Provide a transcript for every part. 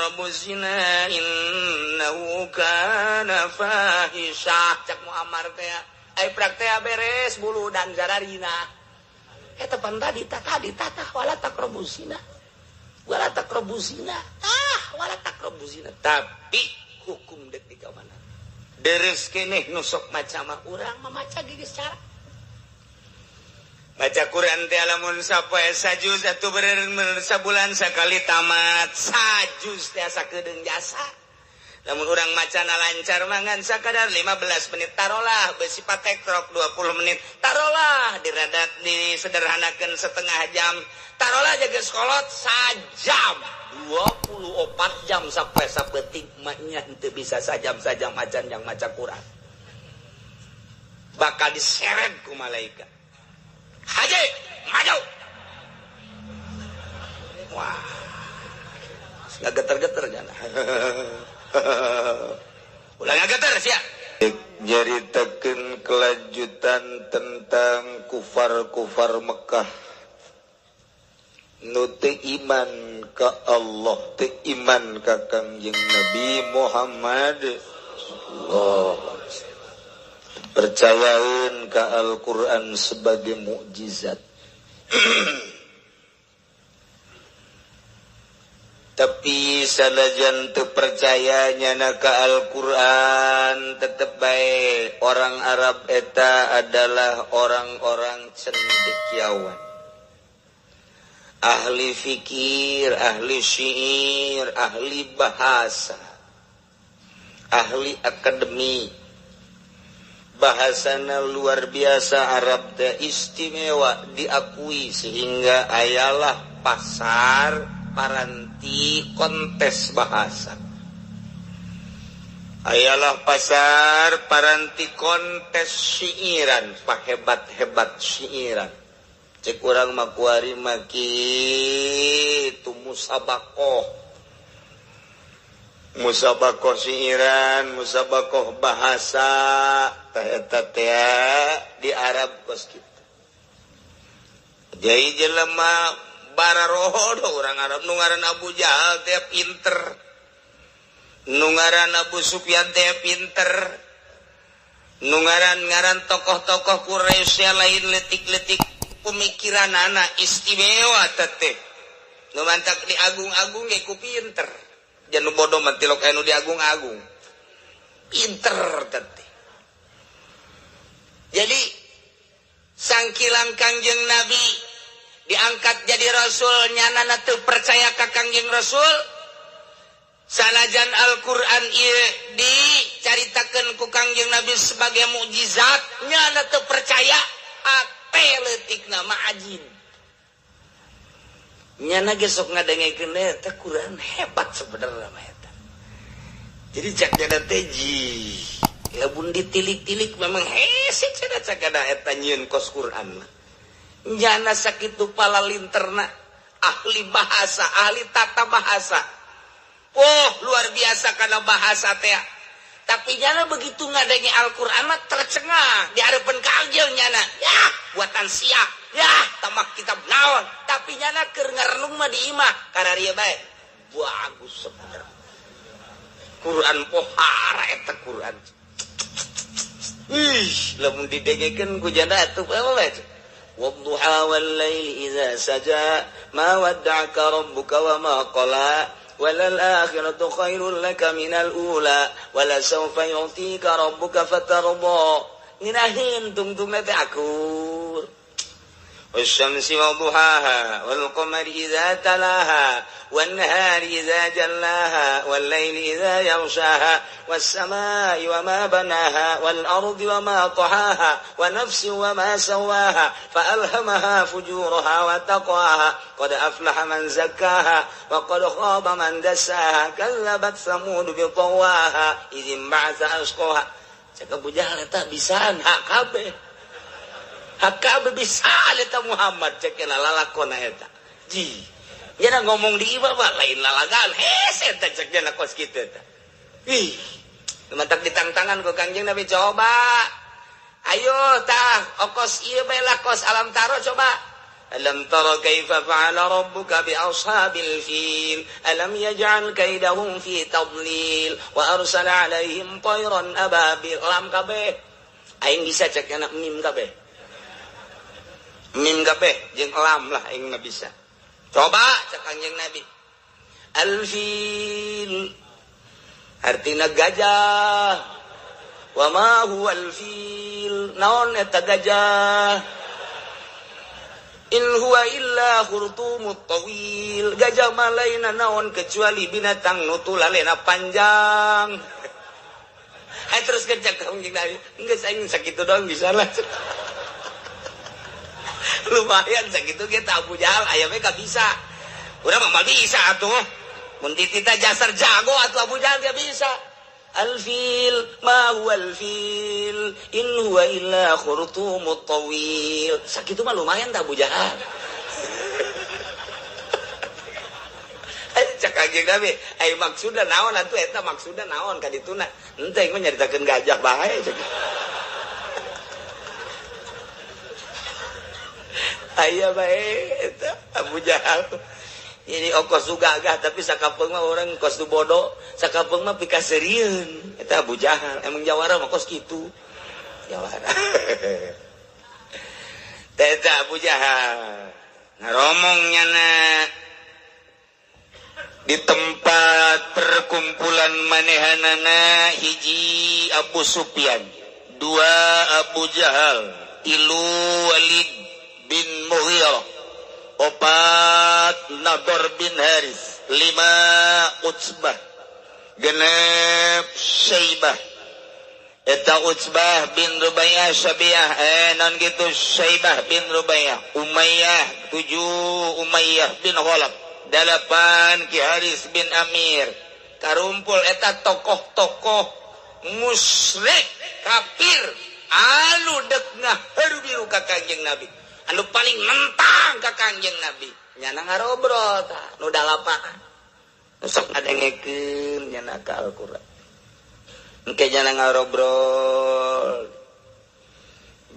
taqrabu zina innahu kana fahisyah cak Muammar teh ai praktek beres bulu dan zararina eta pan tadi tadi tata wala taqrabu zina wala taqrabu zina ah wala taqrabu zina tapi hukum dek di kamana deres keneh nu sok maca mah urang mamaca geus cara baca Quran teh lamun sapoe sajuz atuh bener sabulan sakali tamat sajuz teh asa keudeung jasa lamun urang macana lancar mangan sakadar 15 menit tarolah besi patek trok 20 menit tarolah diradat disederhanakeun setengah jam tarolah jaga sekolot sajam 24 jam sampai sapetik maknya henteu bisa sajam-sajam acan yang maca Quran bakal diseret ku malaikat haji maju wah nggak geter-geter jangan ulah nggak geter siap. Nyaritakeun kelanjutan tentang kufar-kufar Mekah nu teu iman ka Allah, teu iman ka Kangjeng Nabi Muhammad sallallahu alaihi wasallam, percayaeun ka Al-Qur'an sebagai mukjizat. Tapi sanajan teu percaya nyana ka Al-Qur'an tetep bae orang Arab eta adalah orang-orang cendekiawan, ahli fikir, ahli syair, ahli bahasa, ahli akademi. Bahasana luar biasa Arab teh istimewa diakui sehingga ayalah pasar paranti kontes bahasa, ayalah pasar paranti kontes syairan, pahebat-hebat syairan. Cek urang mah kuari mah kitu musabakoh, musabakoh syairan, musabakoh bahasa tah eta teh di Arab kos kitu. Jadi jelema bararoho orang Arab nu ngaran Abu Jahal teh pinter, nu ngaran Abu Sufyan teh pinter, nu ngaran-ngaran tokoh-tokoh Quraisy lain letik-letik pemikiran anak istimewa teteh nu mantak diagung-agung ge ku pinter, jangan nu bodoh mah tilok anu diagung-agung pinter teteh. Jadi sangkilang Kangjeng Nabi diangkat jadi rasul nyana teu percaya ka Kangjeng Rasul sanajan Al-Qur'an ieu dicaritakeun ku Kangjeng Nabi sebagai mukjizat nyana teu percaya ate leutikna mah ajib nyana ge sok ngadengekeun eta Qur'an hebat sebenarnya mah eta. Jadi cak jana teh ji lamun ditilik-tilik memang hese cenah cakana eta nyieun kos Qur'an mah. Jana sakitu pala linterna ahli bahasa, ahli tata bahasa. Oh, luar biasa karena bahasa teh. Tapi jana begitu ngadenge Al-Qur'an mah tercengah di hareupeun kangjeng nyana. Yah, buatan sia. Yah, tamak kitab naon. Tapi nyana keur ngarenung mah di imah kararieu bae. Bagus sebenarnya. Quran pohara eta Quran. Ih, lamun didengekeun ku jana atuh bae. والضحى والليل إذا سجى ما ودعك ربك وما قلى وللآخرة خير لك من الأولى ولسوف يعطيك ربك فترضى nginahin tungtungna teh akur. والشمس وضحاها والقمر إذا تلاها والنهار إذا جلاها والليل إذا يغشاها والسماء وما بناها والأرض وما طحاها ونفس وما سواها فألهمها فجورها وتقواها قد أفلح من زكاها وقد خاب من دساها كذبت ثمود بطغواها إذ انبعث أشقاها. Cek Abu Jahal eta bisaan hak kabeh. Hak bisa eta Muhammad cek lalakona eta. Ji. Jana ngomong di ieu mah lain lalagan. Hese eta cek jana kos kitu eta. Ih, mantak ditangtangan ku Kangjeng Nabi coba. Ayo tah okos ieu bae lah kos alam taro coba. Alam tara kaifa fa'ala rabbuka bi ashabil fil alam yaj'al kaidahum fi tadlil wa arsala 'alaihim tayran ababil. Lam kabeh aing bisa cek anak mim kabeh, mim kabeh jeung lam lah aing mah bisa. Coba cek Kanjeng Nabi, al-fil artina gajah, wa ma huwa al-fil, naon eta gajah, in huwa illa khurtumut tawil, gajah mah lainna naon kecuali binatang nu tulalena panjang. Hai terus kerja Kanjeng Nabi, geus aing sakitu doang bisa lah. Lumayan sakitu ge Abu Jahal aya we ka bisa. Urang mah bisa atuh. Mun ditita jasar jago atuh Abu Jahal ge bisa. Al-fil ma huwa al-fil in huwa illa khurtumut tawil. Sakitu mah lumayan ta Abu Jahal. Cek Kanjeng Nabi, ai maksudna naon atuh eta, maksudna naon ka dituna? Henteu aing mah nyaritakeun gajah bae cek. Aya bae eta Abu Jahal. Jadi okos gagah tapi sakapeung mah urang kos du bodoh, sakapeung mah pikaseurieun. Eta Abu Jahal, emang jawara mah kos kitu. Jawara. Eta Abu Jahal. Ngaromong nyana di tempat perkumpulan manehanana, hiji Abu Sufyan, dua Abu Jahal, tilu Walid bin Mughirah, opat Nador bin Haris, lima Utsbah, genep Syaibah. Eta Utsbah bin Rubaiyah Syabiah, non gitu Syaibah bin Rubaiyah, Umayyah, tujuh Umayyah bin Khalaf, delapan Ki Haris bin Amir. Karumpul eta tokoh-tokoh musyrik kafir anu dek ngaharu biru ka Kanjeng Nabi, anu paling mentang ka Kanjeng Nabi. Nyana ngarobrol tah nu dalapan nu sok ngadengekeun nyana ka Al-Qur'an. Engke nyana ngarobrol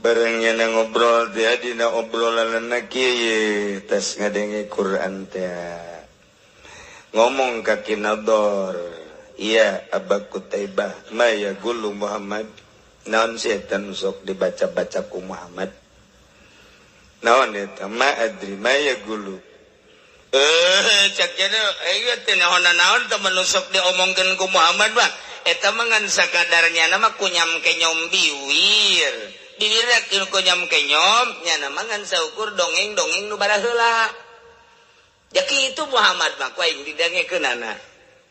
bareng nyana ngobrol teh dina obrolanna kieu tes ngadenge Qur'an teh ngomong ka Ki Nador, iya Aba Kutaibah ma yaqulu Muhammad, naon sih eta nu sok dibaca-baca ku Muhammad, naon eta ma adri ma yaqulu. Cek jana ieu teh naon-naon teh nu sok diomongkeun ku Muhammad mah eta mah ngan sakadarnya mah kunyam kenyom biwir. Biwirna kunyam kenyom nya mah ngan saukur dongeng-dongeng nu baraheula. Ja kitu Muhammad mah ku aing didengekeunana.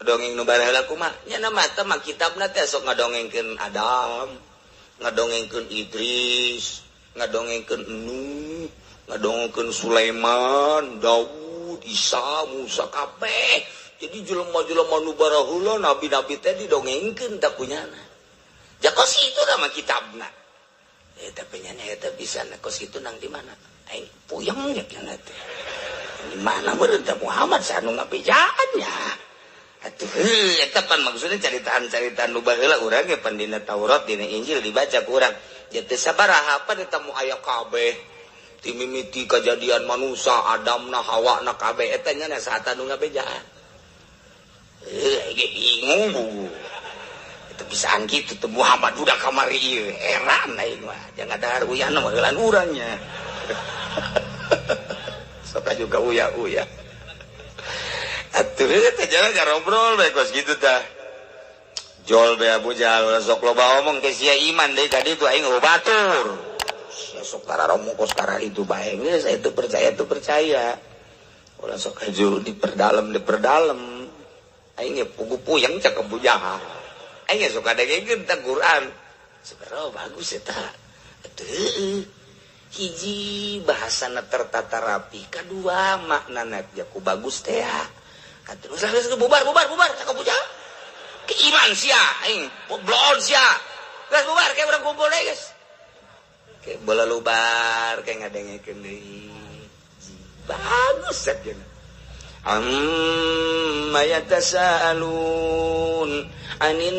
Dongeng nu baraheula kumaha? Nya mah teh mah kitabna teh sok ngadongengkeun Adam, ngadongengkeun Idris, ngadongengkeun Nuh, ngadongengkeun Sulaiman, Daud, Isa, Musa kabeh. Jadi jelema-jelema nu baraheula nabi-nabi teh didongengkeun tah kunyana. Ja kos kitu mah kitabna. Eta penyana eta bisa na kos kitu nang di mana? Aing puyeng nya nya teh. Di mana meureun teh Muhammad sanu ngabejaan nya. Atuh eta pan maksudna caritaan-caritaan nu baheula urang ge pan dina Taurat dina Injil dibaca ku urang. Ja teu sabaraha pan eta mu aya kabeh. Ti mimiti kajadian manusia Adam na Hawa na kabeh eta nya saat anu ngabejaan. Ge bingung. Itu bisaan kitu teh Muhammad udah kamari ieu. Heran aing mah. Jangan dahar uyahna mah heulan urangnya. Sok juga uya-uya. Atuh teh jalan ngarobrol bae kos kitu tah. Jol be Abu Jahal sok loba omong ke sia iman deui ka ditu aing eueuh batur. Sia sok tararomong kos karar itu bae geus itu percaya tu percaya. Ulah sok haju diperdalam. Aing ge pugu puyeng cek Abu Jahal. Aing ge sok kadengekeun tah Quran. Sebenarnya bagus eta. Atuh hiji bahasana tertata rapi, kadua maknana jaku bagus teh. Terus bubar bubar bubar cek Abu Jahal. Keiman sia aing, bloon sia. Geus bubar kayak urang kumpul deui geus. Kayak bola lubar kayak ngadengekeun deui. Bagus saja. Amma yatasaalun anin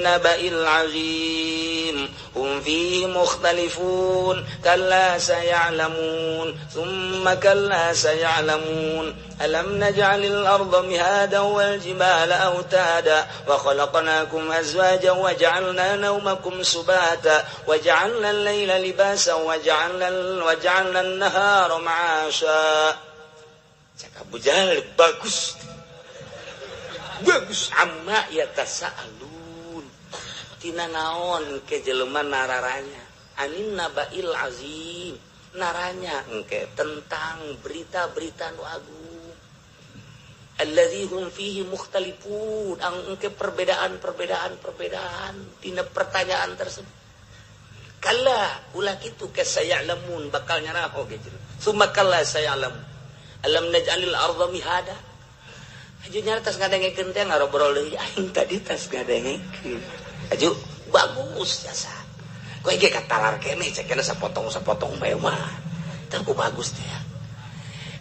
naba'il azim hum Hum fihi mukhtalifun kalla saya'lamun thumma kalla saya'lamun alam naj'alil arda mihadan wal jibala autada wa khalaqnakum azwajan wa ja'alna nawmakum subata wa ja'alna al-laila libasan wa ja'alna an-nahara ma'asha. Cak Abu Jahal bagus. Bagus amma yatasaalun. Tina naon ke jelema nararanya anin nabail azim naranya engke tentang berita-berita nu agung allazi hum fihi mukhtalifun engke perbedaan-perbedaan tina pertanyaan tersebut. Kalla ulah kitu ke sayalamun bakal nyaraho ge jelema summa kalla sayalamun alam naj'alil arda mihada. Aju nyara tas ngadengekeun teh ngarobrol deui aing tadi tas ngadengekeun. Aju bagus jasa. Kowe ge katalar keneh cek kena sapotong-sapotong bae mah. Tah ku bagus teh.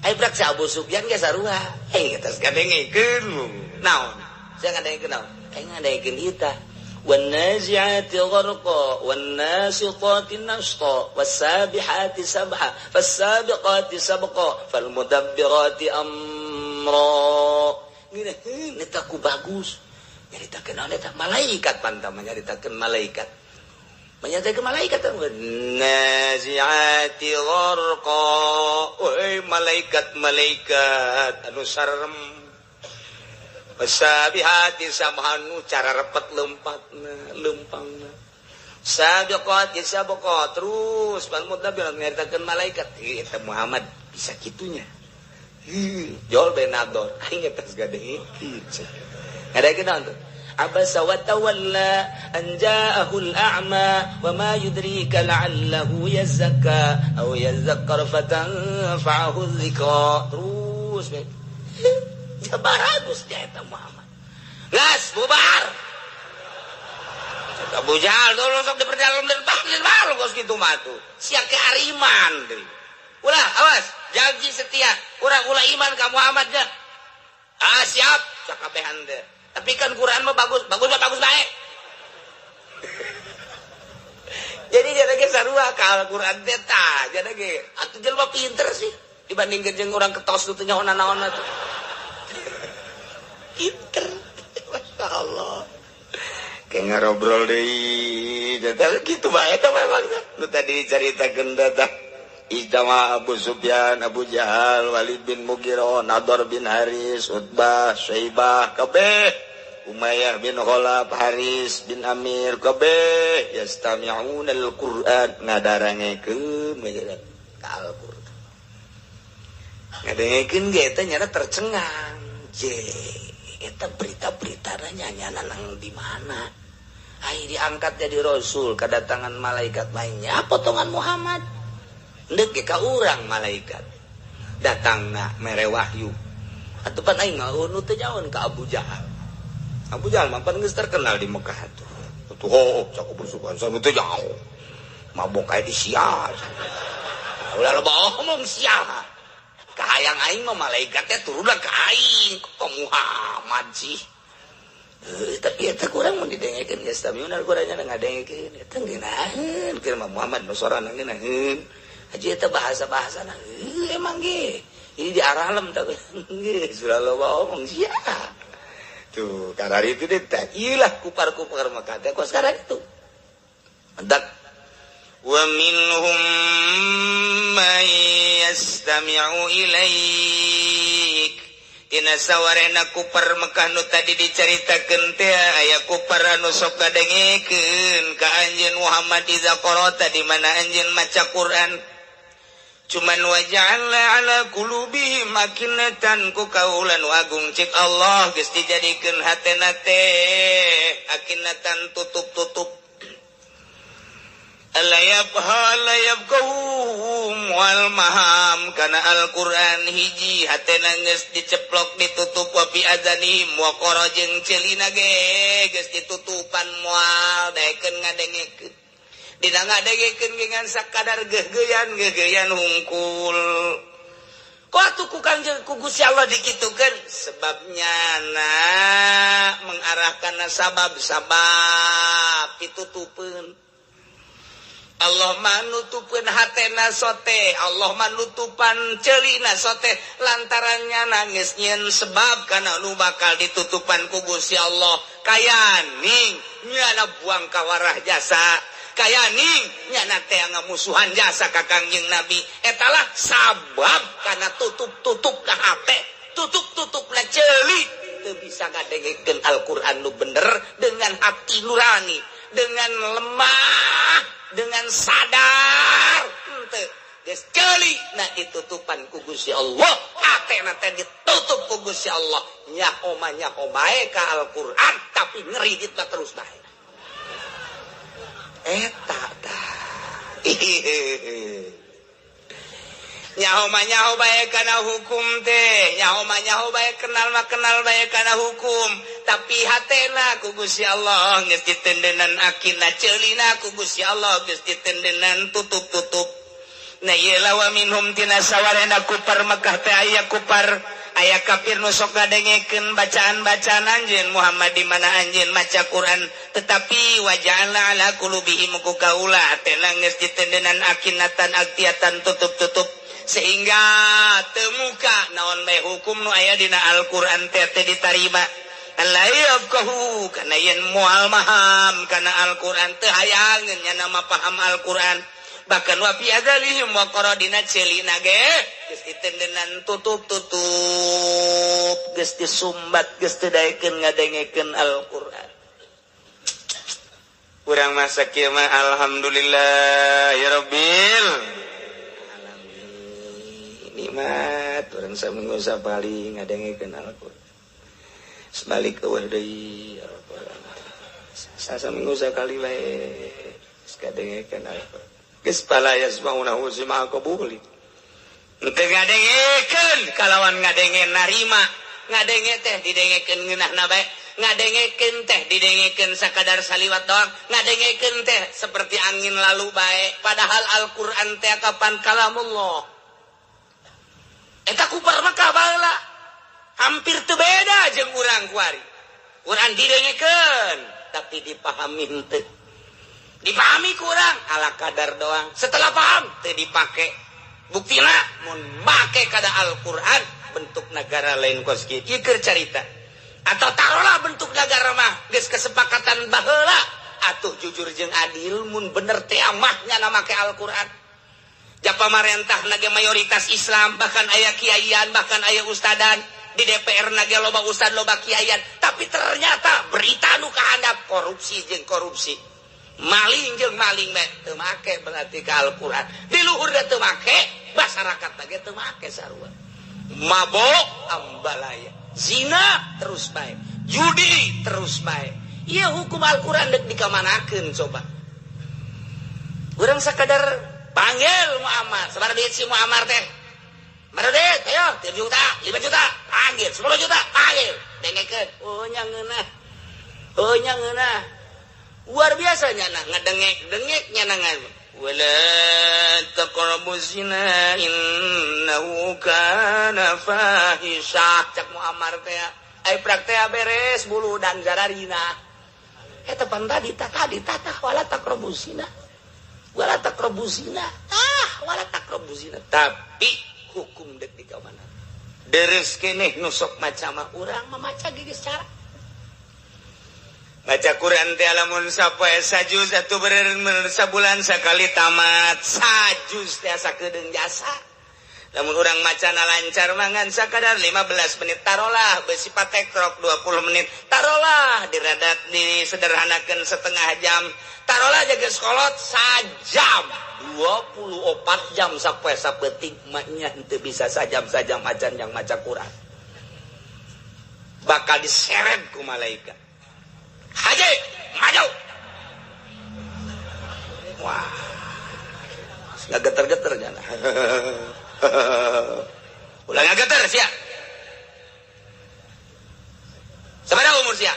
Ai prak si Abu Sufyan ge sarua. Eh tas ngadengekeun. Naon? Sia ngadengekeun naon? Aing ngadengekeun ieu tah. Wan nazi'ati gharqa wan nasitati nashta was sabihati sabha fas sabiqati sabqa fal mudabbirati amra. Ngeunaheun eta ku bagus. Nyaritakeun naon eta malaikat pantama nyaritakeun malaikat. Menyatakan malaikat nazi'ati gharqa. Oi malaikat-malaikat anu sarem. Wasabihati sabhanu cara repet lempatna, lempangna. Sabiqati sabqa terus fal mudabbirat nyaritakeun malaikat. Eta Muhammad bisa kitunya. Jol benador aing eta gadekeun. Ngadekeun naon tuh? Abasa wa tawalla an ja'ahul a'ma wa ma yudrika la'allahu yazakka aw yazakkar fatanfa'ahu dzikra. Terus bae. Baragus dia eta Muhammad. Gas bubar. Abu Jahal tuh sok diperdalam dan baru kos kitu mah tuh. Sia ke ariman deui. Ulah awas, janji setia. Urang ulah iman ka Muhammad nya. Ah siap sakabehan teh. Tapi kan Quran mah bagus, bagus mah bagus bae. Jadi jadi ge sarua ka Al-Quran teh tah, jadi ge atuh jelema pinter sih dibandingkeun jeung urang ketos nu teu nyaho naon atuh. Pinter. Masya Allah. Kayak ngarobrol deui. Tapi kitu bae eta memang. Nu tadi dicaritakeun tah. Ijtama Abu Sufyan, Abu Jahal, Walid bin Mughirah, Nadhr bin Haris, Utbah, Syaibah, kabeh, Umayyah bin Khalaf, Haris bin Amir, kabeh yastami'una al-Qur'an ngadarangekeun ka Al-Qur'an. Ngadengekeun ge eta nyana tercengang. Je, eta berita-beritana nyana nang di mana? Ai diangkat jadi rasul, kedatangan malaikat lainnya, potongan Muhammad. Ndek ka urang malaikat datangna mere wahyu atuh pan aing nu teu nyaon ka Abu Jahal. Abu Jahal mah pan geus terkenal di Mekah atuh. Atuh ho cak bersukan nu teu nyaho. Mabok aya di sia. Ulah loba omong sia. Kahayang aing mah malaikat teh turunna ka aing ka Muhammad sih. Tapi eta kurang mun didengekeun geus tamiuna kurangnya ngadengekeun eta ngeunaheun keur mah Muhammad nu sorana ngeunaheun. Haji eta bahasa-bahasa nah, emang ge. Ini di arah lem tak ge sudah loba omong sia. Tuh, karena itu deh teh ilah kupar-kupar maka teh kok sekarang itu. Mendak wa minhum may yastami'u ilaik. Tina sawarena kupar Mekah nu tadi dicaritakeun teh aya kupar anu sok ngadengekeun ka anjeun Muhammad iza qara'ta di mana anjeun maca Quran. Cuman waja'alna ala qulubihim akinatan ku kaulan agung cik Allah geus dijadikeun hatena teh akinatan tutup-tutup. Alayabqahum wal maham kana Al-Qur'an hiji hatena geus diceplok ditutup wa fi azanihim wa qara jeung ceulina ge geus ditutupan moal daekeun ngadengekeun. Dina ngadengekeun ge ngan sakadar geugeuyan hungkul. Kok atuh ku Kangjeng ku Gusti Allah dikitukeun sebabnya na mengarahkan sabab-sabab ditutupeun. Allah mah nutupeun hatena sote, Allah mah nutupan ceulina sote lantarannya nangis nyieun sebab kana nu bakal ditutupan ku Gusti Allah. Kayaning nyana buang kawarah jasa, kayaning nyana teh ngamusuhan jasa ka Kangjeng Nabi. Etalah sabab kana tutup-tutup ka hate, tutup-tutup na ceuli, teu bisa ngadengekeun Al-Qur'an nu bener dengan hati nurani, dengan lemah, dengan sadar. Henteu geus ceuli na ditutupan ku Gusti Allah, hatena teh ditutup ku Gusti Allah. Nyaho mah nyaho bae ka Al-Qur'an, tapi ngeridit mah terus bae. Eta tah nyaho mah nyaho bae kana hukum teh, nyaho mah nyaho bae, kenal mah kenal bae kana hukum, tapi hatena ku Gusti Allah geus ditendenan akina, ceulina ku Gusti Allah geus ditendenan tutup-tutup. Nah ieu wa minhum tina sawarena kupar Mekah teh aya kupar, aya kafir nu sok ngadengekeun bacaan-bacaan anjeun Muhammad di mana anjeun maca Quran, tetapi waja'alna ala qulubihim ku kaula hatena geus ditendenan akinatan aktiatan tutup-tutup sehingga temuka naon bae hukum nu aya dina Al-Qur'an teh teh ditarima. La yafqahu kana yen moal maham kana Al-Qur'an, teu hayangeun nya nama paham Al-Qur'an. Bahkan wa fi adzalihim wa qaradina ceulina ge geus ditendenan tutup-tutup, geus disumbat, geus teu daekeun ngadengekeun Al-Qur'an. Urang masa kieu mah alhamdulillah ya rabbil alamin, nikmat urang saminggu sapali ngadengekeun Al-Qur'an. Sebalik eueuh deui ya rabbal alamin. Saminggu sakali bae geus ngadengekeun Al-Qur'an. Geus pala yasmaunahu sima qabuli. Teu ngadengekeun kalawan ngadenge narima, ngadenge teh didengekeun ngeunahna bae, ngadengekeun teh didengekeun sakadar saliwat doang, ngadengekeun teh seperti angin lalu bae, padahal Al-Qur'an teh kapan kalamullah. Eta kupar Mekah baheula hampir teu beda jeung urang kuari. Quran didengekeun tapi dipahami henteu. Dipahami kurang ala kadar doang, setelah paham teu dipake. Buktina mun make kada Al-Qur'an bentuk negara lain kos kieu. Ieu keur carita. Atau taruhlah bentuk negara mah geus kesepakatan baheula atuh jujur jeung adil mun bener teh mah nya make Al-Qur'an. Ja pamarentah nage mayoritas Islam, bahkan aya kiaian, bahkan aya ustadan di DPR nage loba ustad loba kiaian, tapi ternyata berita nu kahandap korupsi jeung korupsi, maling jeung maling bae teu make berarti ka Al-Qur'an. Di luhur teu make, masyarakat nage teu make sarua. Mabok ambalaya, zina terus bae, judi terus bae. Ieu hukum Al-Qur'an deuk dikamanakeun coba. Urang sakadar panggil Muammar, sabaraha duit si Muammar teh? Sabaraha duit? Ayo, 3 juta, 5 juta, panggil, 10 juta, panggil. Dengekeun. Oh nya ngeunah. Oh nya ngeunah. Luar biasa nya ngedengek-dengek nya nangan. Wala taqrabu zina innahu kana fahisyah. Cak Muammar teh ai prak teh beres bulu dan zararina. Eta pan tadi tadi tata wala taqrabu zina. Wala taqrabu zina. Ah, wala taqrabu zina. Tapi hukum dek di kamana? Deres keneh nu sok maca mah urang mamaca ge geus cara. Baca Quran teh lamun sapoe sajuz atuh bener sabulan sakali tamat, sajuz teh sakedeung jasa. Lamun urang macana lancar mangan sakadar 15 menit, tarolah besi patekrok 20 menit, tarolah diradat disederhanakeun setengah jam, tarolah jaga sekolot sajam 24 jam sapoe sapeting maknya henteu bisa sajam-sajam acan yang maca Quran. Bakal diseret ku malaikat. Haji, maju. Wah, nggak geter-geter jangan. Ulah nggak geter sia. Sabaraha umur sia?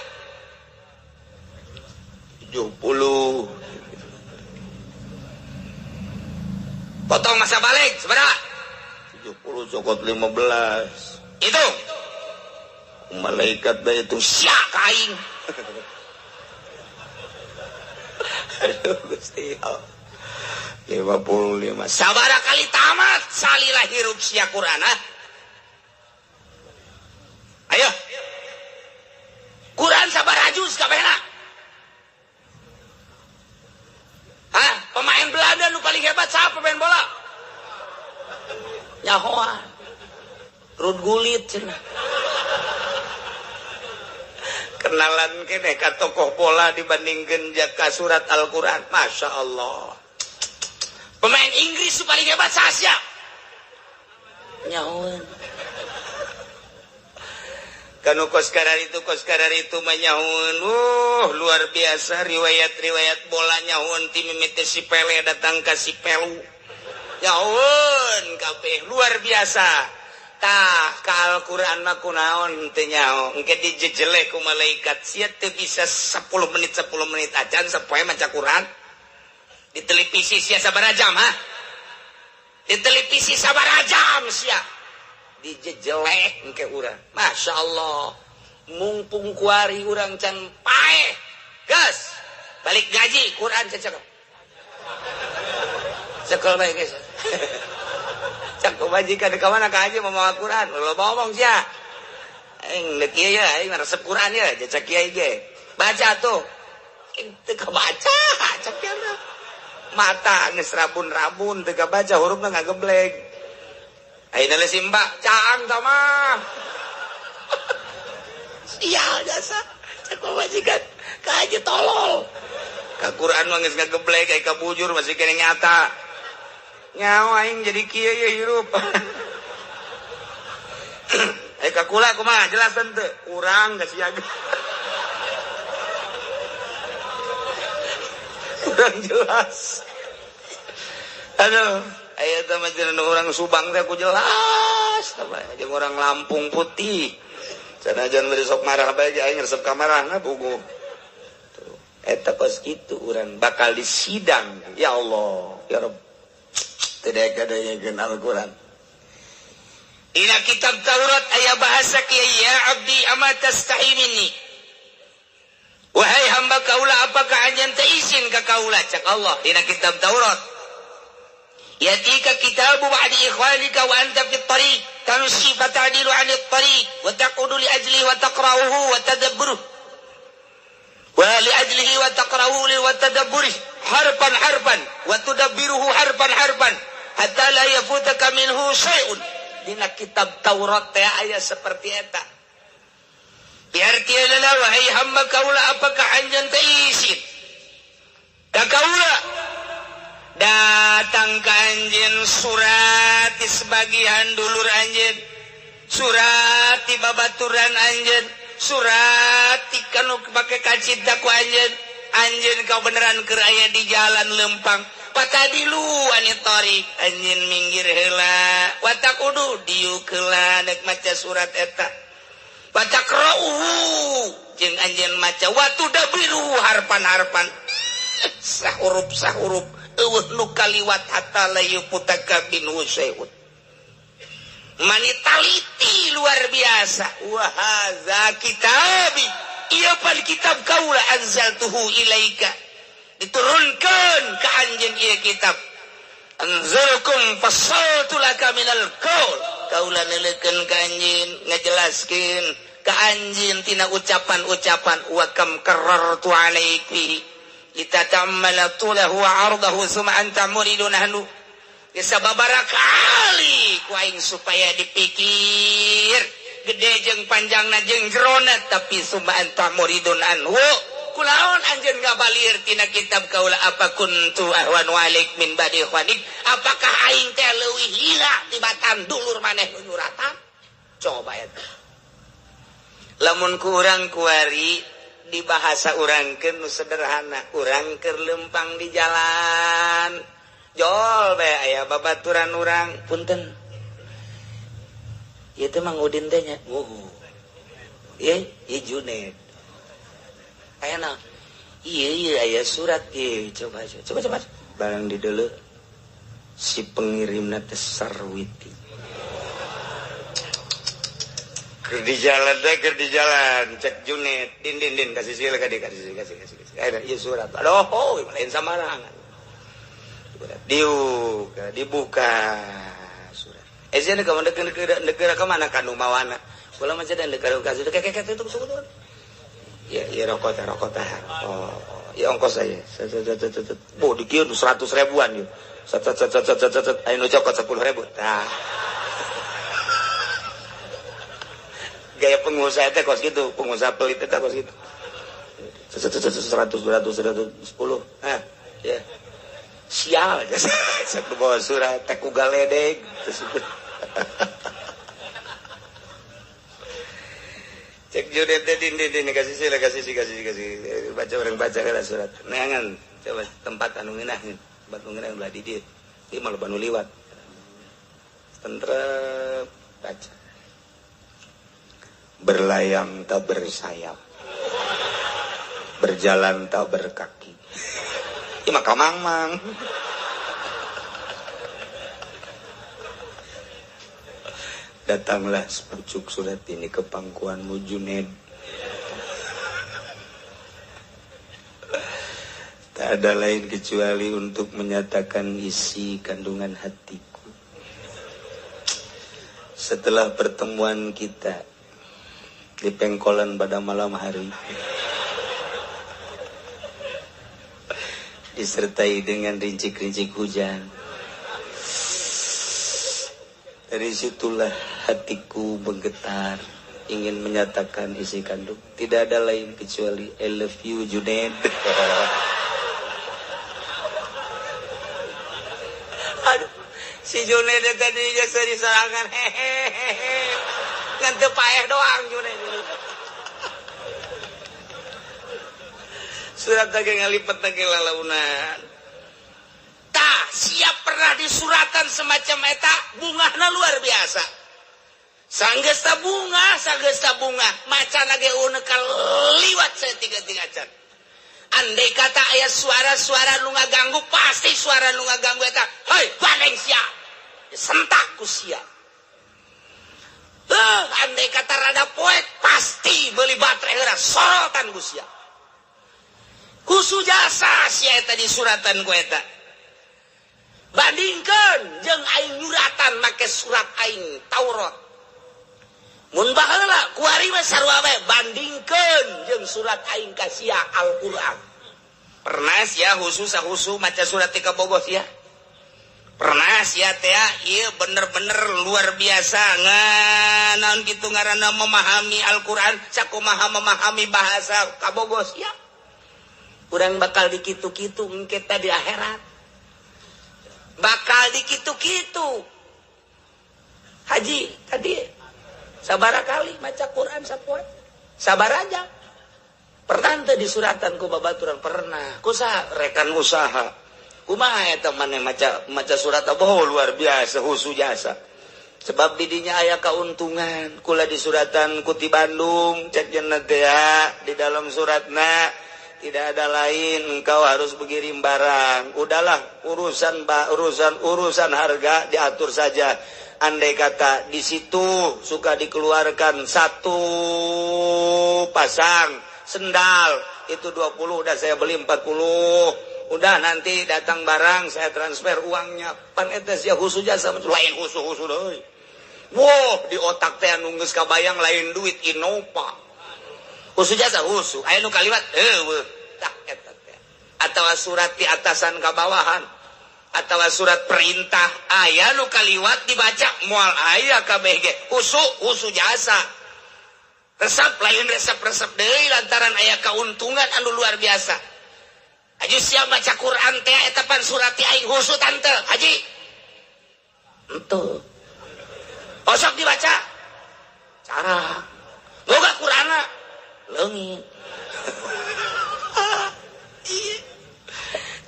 70. Potong masa balik sabaraha? 70 cokot 15. Itu. Malaikat bae itu sia ka aing. Aduh Gusti Allah. 55 sabara kali tamat salila hirup sia Quran ah. Ayo Quran sabaraha juz kabehna? Hah, pemain Belanda nu paling hebat siapa pemain bola? Nyahoan. Ruud Gullit cenah. Kenalan kene ka tokoh bola dibandingkeun ka surat Al-Qur'an. Masya Allah. Pemain Inggris nu paling hebat saha sia? Nyahoan. Kanu koskarar itu manyahun. Luar biasa riwayat-riwayat bola nyahun ti mimiti si Pele datang ka si Pelu. Nyahun kabeh luar biasa. Tah ka Al-Qur'an mah kunaon teu nyaho. Engke dijejeleh ku malaikat sia teu bisa 10 menit 10 menit acan sapoe maca Qur'an. Di televisi sia sabaraha jam ha? Di televisi sabaraha jam sia? Dijejelek engke urang. Masya Allah. Mumpung kuari urang can paeh. Gas. Balik gaji Quran cecek. Cekel bae geus. Cak majikan ka mana ka haji mamawa Quran. Lo ngomong sia. Aing deuk ieu ya, aing resep Quran ya, cecek kiai ge. Baca tuh. Teu kabaca, cek kiai. Mata geus rabun-rabun teu kabaca hurufna ngageblek. Ayeuna le si mbak caang tah mah. Sial jasa. Cek majikan ka haji tolol. Ka Quran mah geus ngageblek aya ka bujur masih kene nyata. Nyawa aing jadi kieu ye hirup. Aya ka kula kumaha jelas teu? Kurang geus siaga. Kurang jelas. Aduh. Aya teh mah orang Subang teh aku jelas jeung orang Lampung putih. Sanajan bari sok marah bae aing resep ka marahna puguh. Tuh eta kos kitu urang bakal disidang. Ya Allah, ya Rabb. Tidak ada yang Al-Qur'an. Ina kitab Taurat aya bahasa kieu ya abdi ama tastahi minni. Wahai hamba kaula apakah anjeun teh izin ka kaula cak Allah dina kitab Taurat. Yatika kitabu ba'di ikhwanika wa anta fi tariq tamshi fata'dilu 'ani tariq wa taqudu li ajlihi wa taqra'uhu wa tadabburuhu wa li ajlihi wa taqra'uhu wa tadabburuhu harfan harfan wa tudabbiruhu harfan harfan hatta la yafutaka minhu syai'un. Dina kitab Taurat teh aya seperti eta. Biar tiada wahai hamba kaula apakah anjeun teh izin ka kaula datang ke anjeun surat di sebagian dulur anjeun, surat di babaturan anjeun, surat di kanu pake kacita ku anjeun, anjeun kau beneran keur aya di jalan lempang patadilu ani tarik anjeun minggir heula watak udu diuk heula nek maca surat eta watakra'uhu jeung anjeun maca watudabiru harpan-harpan sahurup sahurup eueuh nu kaliwat hatta la yuputaka minhu syai'un. Manitaliti luar biasa. Wa hadza kitabi ieu pan kitab kaula anzaltuhu ilaika diturunkeun ka anjeun ieu kitab. Anzalkum fassaltu laka minal qaul kaula neuleukeun ka anjeun ngajelaskeun ka anjeun tina ucapan-ucapan wa kam karartu alaiki litatammala tulahu wa ardahu summa anta muridun nahnu. Sababaraha kali ku aing supaya dipikir gede jeung panjangna jeung jerona tapi summa anta muridun anhu. Kulaon anjeun ngabalir tina kitab kaula apa kuntu ahwan walik min badi ikhwanik apakah aing teh leuwih hila tibatan dulur maneh nu nyuratan. Coba eta lamun ku urang kuari di bahasa urangkeun nu sederhana urang keur lempang di jalan jol bae aya babaturan urang punten ieu teh Mang Udin teh nya oh ieu ieu Junet aya naon ieu ieu aya surat ieu coba coba coba barang di deuleu si pengirimna teh Sarwiti. Keur di jalan teh keur di jalan cek Junet din din din kasih sila ka kasih kasih kasih kasih aya ieu surat aduh lain samarangan Surat dibuka, dibuka surat. Eh sih ka negara ka mana kanu mawana. Kula mah dan negara ka sudah kayak itu tunggu. Ya, ya rokok teh, rokok teh. Oh, ya ongkos aja. Oh, dikieu 100 ribuan yeuh. Set set set set set set ayo nu cokot 10.000. Tah. Gaya pengusaha teh kos gitu, pengusaha pelit teh kos gitu. 100 200 110. Hah, ya. Sial aja. Sok bawa surat teh ku galedeg. Cek judet teh din din kasih sila kasih kasih kasih baca orang baca kana surat. Neangan coba tempat anu ngeunah. Tempat nu ngeunah ulah di dieu. Ieu mah loba nu liwat. Tentrem baca. Berlayang tak bersayap, berjalan tak berkaki. Ieu mah kamang-mang. Datanglah sepucuk surat ini ke pangkuanmu Juned. Tak ada lain kecuali untuk menyatakan isi kandungan hatiku. Setelah pertemuan kita di pengkolan pada malam hari, disertai dengan rincik-rincik hujan. Dari situlah hatiku bergetar, ingin menyatakan isi kandung. Tidak ada lain kecuali I love you Juned. Aduh, si Juned tadi jasa diserangan hehehe. Ngan teu paeh doang Juned. Surat lagi ngalipet lagi lalaunan. Tah, siap pernah disuratan semacam eta, bungahna luar biasa. Sanggesta bunga, macan lagi unekal liwat saya tiga-tiga can. Andai kata aya suara-suara nu ngaganggu, pasti suara nu ngaganggu eta. Hei, bandeng sia. Sentak ku sia. Andai kata rada poek, pasti beli baterai heula sorotan ku sia. Kusu jasa sia eta disuratan ku eta. Bandingkeun jeung aing nyuratan make surat aing Taurat. Mun baheula kuari mah sarua bae, bandingkeun jeung surat aing ka sia Al-Qur'an. Pernah sia khusus khusus maca surat ti kabogoh sia? Pernah sia teh ieu bener-bener luar biasa ngan naon kitu ngaranna memahami Al-Qur'an sakumaha memahami bahasa kabogoh sia. Urang bakal dikitu-kitu engke teh di akhirat. Bakal dikitu-kitu. Haji tadi sabara kali maca Quran sapoe. Sabar aja. Pernah teu disuratan ku babaturan? Pernah. Ku saha? Rekan usaha. Kumaha eta maneh maca surat apa? Oh, luar biasa husu jasa. Sebab didinya aya kauntungan. Kula disuratan ku ti Bandung cek cenah teh di dalam suratna tidak ada lain, engkau harus mengirim barang. Udahlah, urusan harga diatur saja. Andai kata di situ suka dikeluarkan satu pasang sendal itu 20, udah saya beli 40. Udah nanti datang barang saya transfer uangnya. Pan eta sia khusus jasa lain khusus-khusus deui. Wow, di otak teh anu geus kabayang lain duit Innova. Khusus jasa khusus, aya nu kaliwat eueuh tah eta teh. Atawa surat di atasan ka bawahan, atawa surat perintah aya nu kaliwat dibaca moal aya kabeh ge. Khusus khusus jasa. Resep lain resep-resep deui lantaran aya kauntungan anu luar biasa. Haji siap baca Quran teh eta pan surat ti aing khusus tante haji. Henteu. Osok dibaca. Cara. Boga Qur'anna leungit.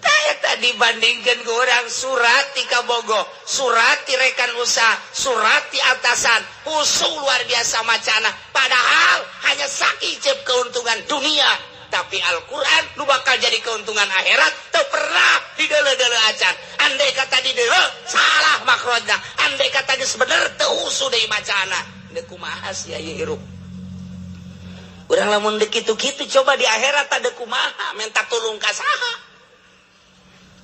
Tah dibandingkeun ku urang surat ti kabogoh, surat ti rekan usaha, surat ti atasan, husu luar biasa macana. Padahal hanya sakicep keuntungan dunia, tapi Al-Qur'an nu bakal jadi keuntungan akhirat teu pernah dideuleu-deuleu acan. Andai kata dideuleu salah makrojna, andai kata geus bener teu husu deui macana. Deuk kumaha sia ieu hirup? Urang lamun deuk kitu-kitu coba di akhirat teh kumaha minta tulung ka saha?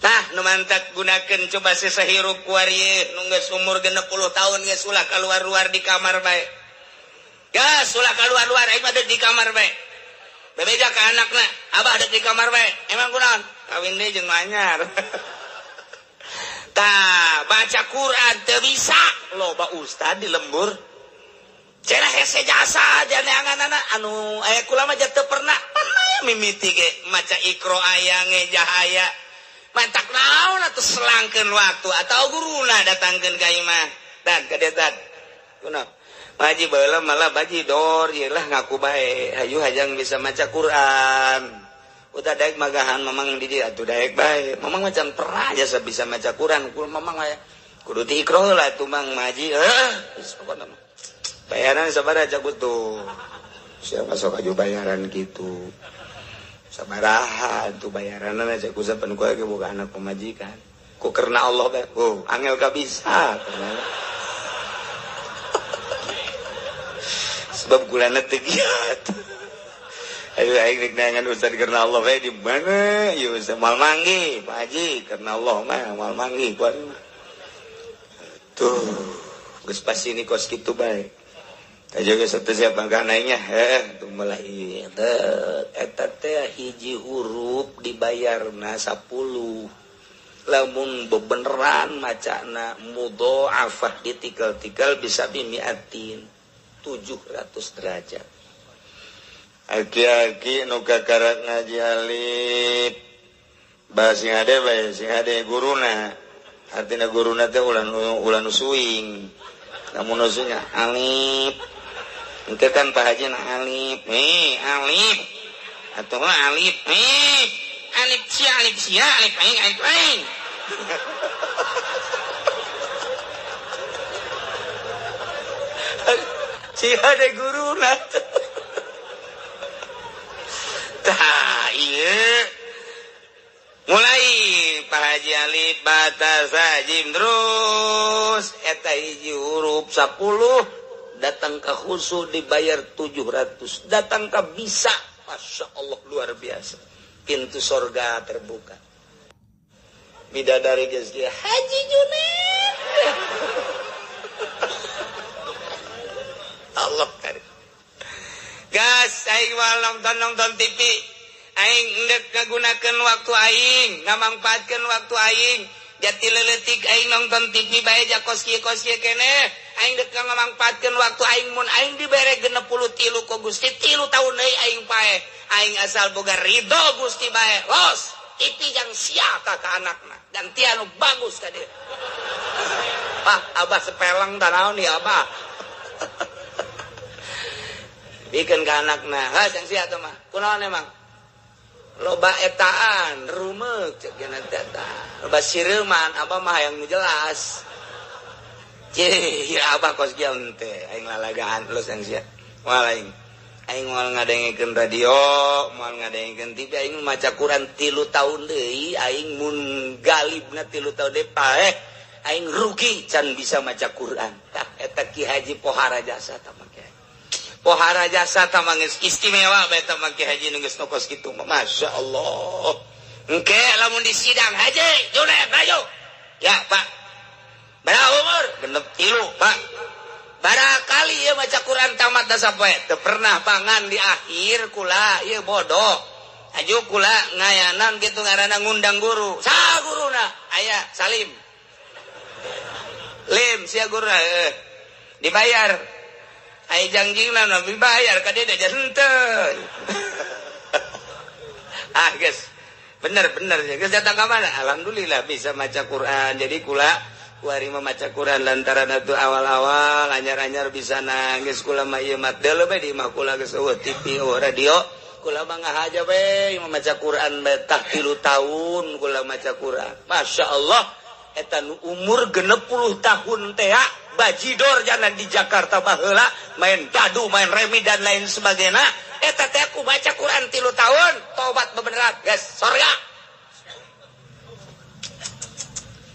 Tah nu mantak gunakeun coba sesahirup kuari nu geus umur 60 tahun geus ulah kaluar-luar di kamar bae. Gas ulah kaluar-luar aing mah di kamar bae. Bebeja ka anakna, abah dek di kamar bae. Emang kunaon? Kawin deui jeung nu anyar. Tah baca Quran teu bisa, loba ustad di lembur. Cenah hese jasa janeanganana anu aya kula mah teu pernah. Pernah mimiti ge maca Iqra aya ngejah aya. Mantak naon atuh selangkeun waktu atau guruna datangkeun ka imah. Dan ka dieu tad. Kunaon? Baji baheula malah baji dor ieu lah ngaku bae. Hayu hayang bisa maca Quran. Udah daek magahan mamang di dieu atuh daek bae. Mamang macan pernah jasa bisa maca Quran. Kul mamang aya kudu ti Iqra lah atuh mang maji. Heuh, geus pokona mah. Bayaran sabaraha jago tuh. Siapa sok aju bayaran gitu. Sabaraha tuh bayaran aja ku sapan ku ge boga anak pemajikan. Ku karena Allah bae. Oh, angel ka bisa. Sebab kulana teu giat. Ayo aing rek neangan ustad karena Allah bae di mana? Ieu ustad moal manggih, Pak Haji, karena Allah mah moal manggih ku aing. Tuh, geus pasti ni kos kitu bae. Aja satu siapa naiknya tuh mulai eta teh hiji huruf dibayarna 10 lamun bebeneran macana mudhoafah ditikal-tikal bisa bimiatin 700 derajat. Aki-aki nu kakarak ngaji alif bah sing ade bae sing ade guruna artina guruna teh ulah nu suing lamun nu suing alif engke kan Pak Haji na alif nih alif atau alif nih alif sia alif aing alif aing. Sia de guruna. Tah ieu mulai Pak Haji alif batasa jim terus eta hiji huruf 10 datang ke khusu dibayar 700, datang ke bisa, masya Allah luar biasa, pintu sorga terbuka. Bidadari geus dia Haji Junaid. Allah karim. Gas aing moal nonton TV, aing endek ngagunakeun waktu aing, ngamangpaatkeun waktu aing. Jati leuletik aing nonton TV bae jakos kieu kos kieu keneh. Aing dek ngamangpaatkeun waktu aing mun aing dibere 63 ku Gusti 3 tahun deui aing paeh. Aing asal boga ridho Gusti bae. Los, TV yang sia ka anakna. Gantian nu bagus ka dieu. Ah, abah sepeleng tah naon ieu abah. Bikeun ka anakna. Heuh yang sia teh mah. Kunaon emang? Loba etaan, rumeuk cek geuna teh eta. Loba sireuman abah mah hayang nu jelas. Cih, ya abah kos kieu teh aing lalagaan los yang sia. Moal aing. Aing moal ngadengekeun radio, moal ngadengekeun TV, aing maca Quran 3 tahun deui, aing mun galibna 3 tahun deui paeh, aing rugi can bisa maca Quran. Tah eta Ki Haji pohara jasa tah mah. Pohara jasa tah mah geus istimewa bae tah mah Ki Haji nu geus kos kitu mah. Masya Allah. Engke lamun di sidang Haji Junaid maju. Ya, Pak. Berapa umur? 63, Pak. Barakali ieu maca Quran tamat da sapoe. Teu pernah pangan di akhir kula ieu bodoh. Aju kula ngayanan kitu ngaranna ngundang guru. Saha guruna? Aya Salim. Lim sia guruna heuh. Dibayar. Ai jangjingna nu dibayar ka dieu da henteu. Ah geus. Bener-bener geus datang ka mana? Alhamdulillah bisa maca Quran. Jadi kula kuari mah maca Quran lantaran atuh awal-awal anyar-anyar bisa nangis kula mah ieu mah deuleu bae di imah kula geus eueuh TV eueuh radio. Kula mah ngahaja bae maca Quran bae tah 3 tahun kula maca Quran. Masya Allah eta nu umur 60 tahun teh bajidor jalan di Jakarta baheula main dadu main remi dan lain sebagainya. Eta teh aku baca Quran 3 tahun tobat bebeneran geus sorga.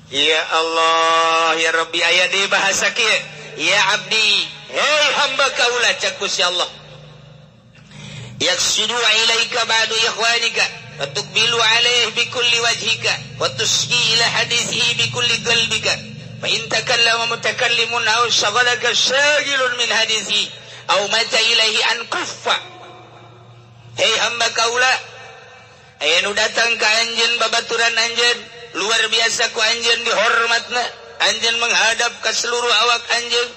Ya Allah ya Rabbi aya di bahasa kieu ya abdi hei hamba kaula cek Gusti Allah yaksidu ilaika ba'du ikhwanika Wa tuqbilu alaihi bi kulli wajhika wa tusqi ila hadithihi bi kulli qalbika. Fa in takallama mutakallimun aw shaghalaka shaghilun min hadithihi aw mata ilaihi an kuffa. Hei hamba kaula, aya nu datang ka anjeun babaturan anjeun, luar biasa ku anjeun dihormatna, anjeun menghadap ka seluruh awak anjeun.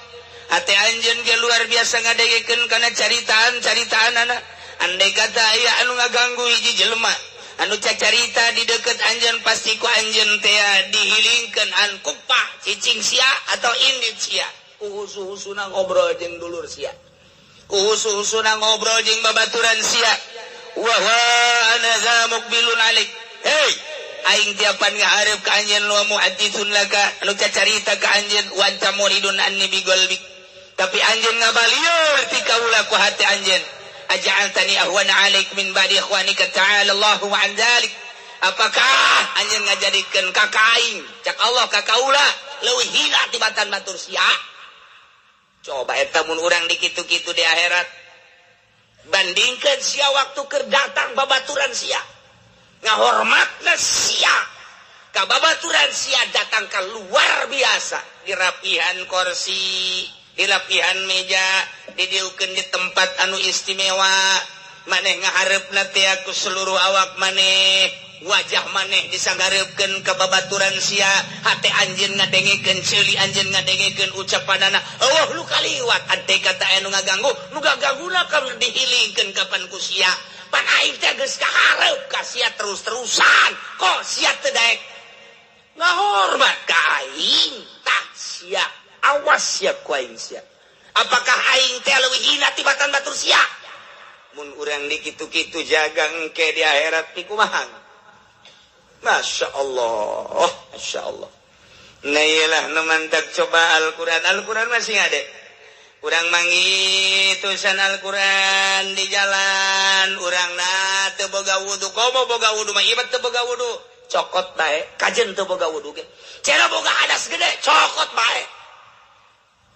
Hate anjeun ge luar biasa ngadengekeun kana caritaan-caritaanana. Andai kata aya anu ngaganggu hiji jelema anu cacarita di deket anjeun, pasti ku anjeun teh dihilingkeun an kupa cicing sia atau indit sia. Uhusu-husuna ngobrol jeung dulur sia, uhusu-husuna ngobrol jeung babaturan sia. Wa wa ana za muqbilun alik. Hei, aing tiapan ngahareup ka anjeun wa muhadditsun laka anu cacarita ka anjeun wa anta muridun anni bi qalbik. Tapi anjeun ngabalieur ti kaula ku hati anjeun. Aja'altani ahwana 'alaik min ba'di ikhwanika ta'ala Allahu an dzalik. Apakah anjeun ngajadikeun ka aing cak Allah ka kaula leuwih hina tibatan batur sia? Coba eta mun urang dikitu-kitu di akhirat. Bandingkeun sia waktu keur datang babaturan sia. Ngahormatna sia ka babaturan sia datang ka luar biasa, dirapihan kursi, dirapihan meja, didiukeun di tempat anu istimewa. Maneh ngahareupna teh ku seluruh awak maneh, wajah maneh disanggareupkeun ka babaturan sia, hate anjeun ngadengekeun, ceuli anjeun ngadengekeun ucapanana. Eueuh lu kaliwat ante kata anu ngaganggu, nu gagangguna ka dihilingkeun kapan ku sia. Pan aing teh geus kahareup ka sia terus-terusan, kok sia teu daek ngahormat ka aing? Tah sia, awas sia ku aing sia. Apakah aing teh leuwih hina tibatan batur sia? Mun urang dikitu-kitu jaga engke di akhirat pikumaha? Masya Allah, Masya Allah. Nah iyalah nu mantak coba Al-Quran. Al-Quran masih ada. Urang manggih tulisan Al-Quran di jalan. Urang na teu boga wudu. Komo boga wudu mah ibat teu boga wudu. Cokot bae, kajen teu boga wudu ge. Cera boga hadas gede, cokot bae.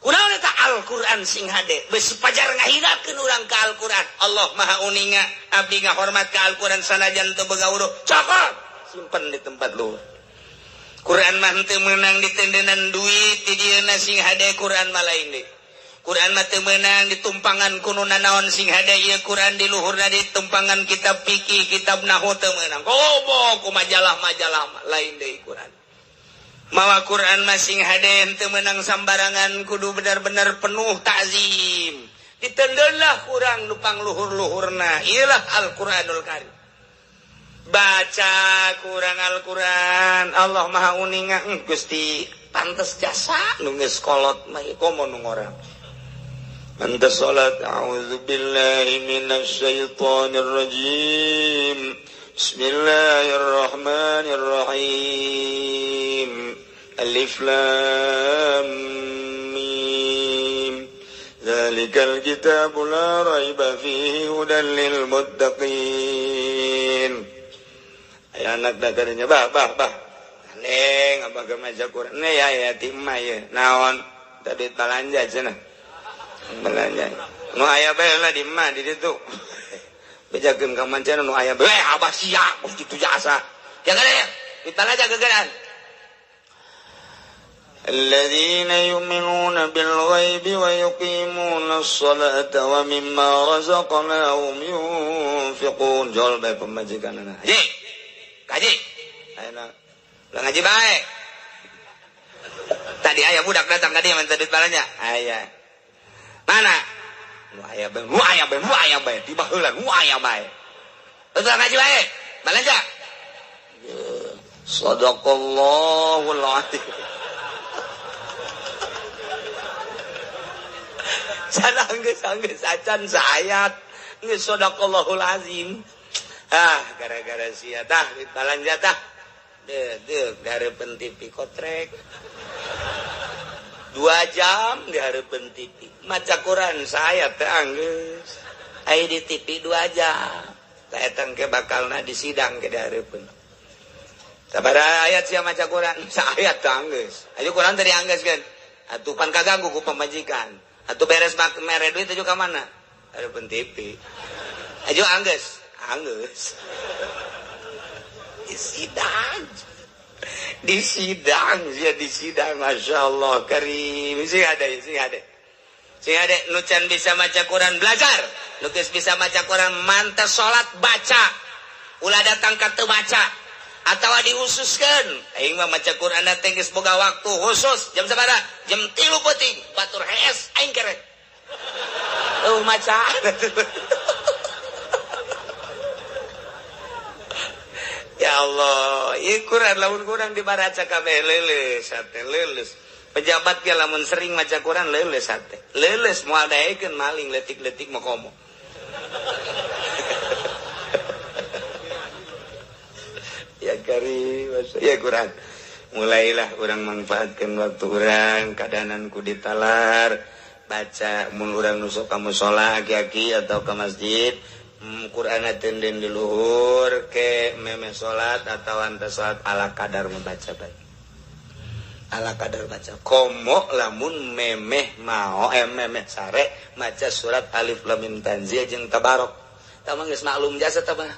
Kunaon eta Al-Quran sing hade? Besi pajar ngahinakeun urang ka Al-Quran. Allah Maha Uninga, abdi ngahormat ka Al-Quran sanajan teu boga wudu. Cokot, simpen di tempat luhur. Quran mah teu meunang ditendenan duit di dieuna sing hade Quran mah lain deui. Quran mah teu meunang ditumpangan ku nu nanaon sing hade ieu Quran di luhurna ditumpangan kitab fikih, kitab nahwu teu meunang. Komo ku majalah-majalah mah lain deui Quran. Mawa Quran mah sing hade teu meunang sambarangan, kudu benar-benar penuh takzim. Ditendeunlah kurang nu pangluhur-luhurna. Ieulah Al-Qur'anul Karim. Baca kurang Al-Quran, Allah Maha Uninga, Gusti pantes jasa nu geus kolot mah komo nu ngorang. Pantes salat, a'udzubillahi minasyaitonir rajim. Bismillahirrahmanirrahim. Alif lam mim. Dzalikal kitabu la raiba fihi hudan lil muttaqin. Aya anak dagarinya bah bah bah. Neng abah ge maca Quran. Ne ya ya ti emak ye. Naon? Tadi balanja cenah. Belanja. Nu aya bae lah di emak di ditu. Bejakeun ka mancana nu aya bae abah sia kitu jasa. Jaga deh, dibalanja gegeran. Alladzina yu'minuna bil ghaibi wa yuqimuna as-salata wa mimma razaqnahum yunfiqun. Jol bae pamajikanana. Haji. Kaji. Ayeuna ulah ngaji bae. Tadi aya budak datang ka dieu minta duit balanja. Aya. Mana? Nu aya bae, nu aya bae, nu aya bae, di baheula nu aya bae. Ulah ngaji bae. Balanja. Sadaqallahul azim. Sana geus acan saayat. Geus sadaqallahul azim. Ah, gara-gara sia tah balanja tah. Deuk dihareupeun TV kotrek. 2 jam dihareupeun TV. Maca Quran saya teh anggeus. Aya di TV 2 jam. Tah eta engke bakalna di sidang ke dihareupeun. Sabaraha ayat sia maca Quran? Saayat teh anggeus. Ayo Quran tadi anggeus kan. Atuh pan kaganggu ku pamajikan. Atuh beres mak mere duit atuh ka mana? Hareupeun TV. Ayo anggeus. Anggeus. Di sidang. Di sidang ya di sidang Masya Allah karim. Sing ada sing ada. Sing ada nu can bisa maca Quran belajar. Nu geus bisa maca Quran mantes salat baca. Ulah datang ka teu baca. Atawa dihususkeun. Aing mah maca Quran teh geus boga waktu khusus jam sabaraha? Jam 3 peuting batur hees aing kerek. Eueuh maca. Ya Allah, ieu Quran lamun kurang dibaraca kabeh leuleus hate leuleus. Pejabat ge lamun sering maca Quran leuleus hate. Leuleus moal daekeun maling leutik-leutik mah komo. Ya karim, ya Quran. Mulailah urang manfaatkeun waktu urang kadanan ku ditalar baca mun urang nusuk ka musala aki-aki atau ka masjid. Quran tenden di luhur ke meme salat atau anta salat ala kadar membaca baik. Ala kadar baca. Komo lamun memeh mao memeh sare maca surat Alif Lam Mim Tanzil jeung Tabarok. Tah mah geus maklum jasa tah mah.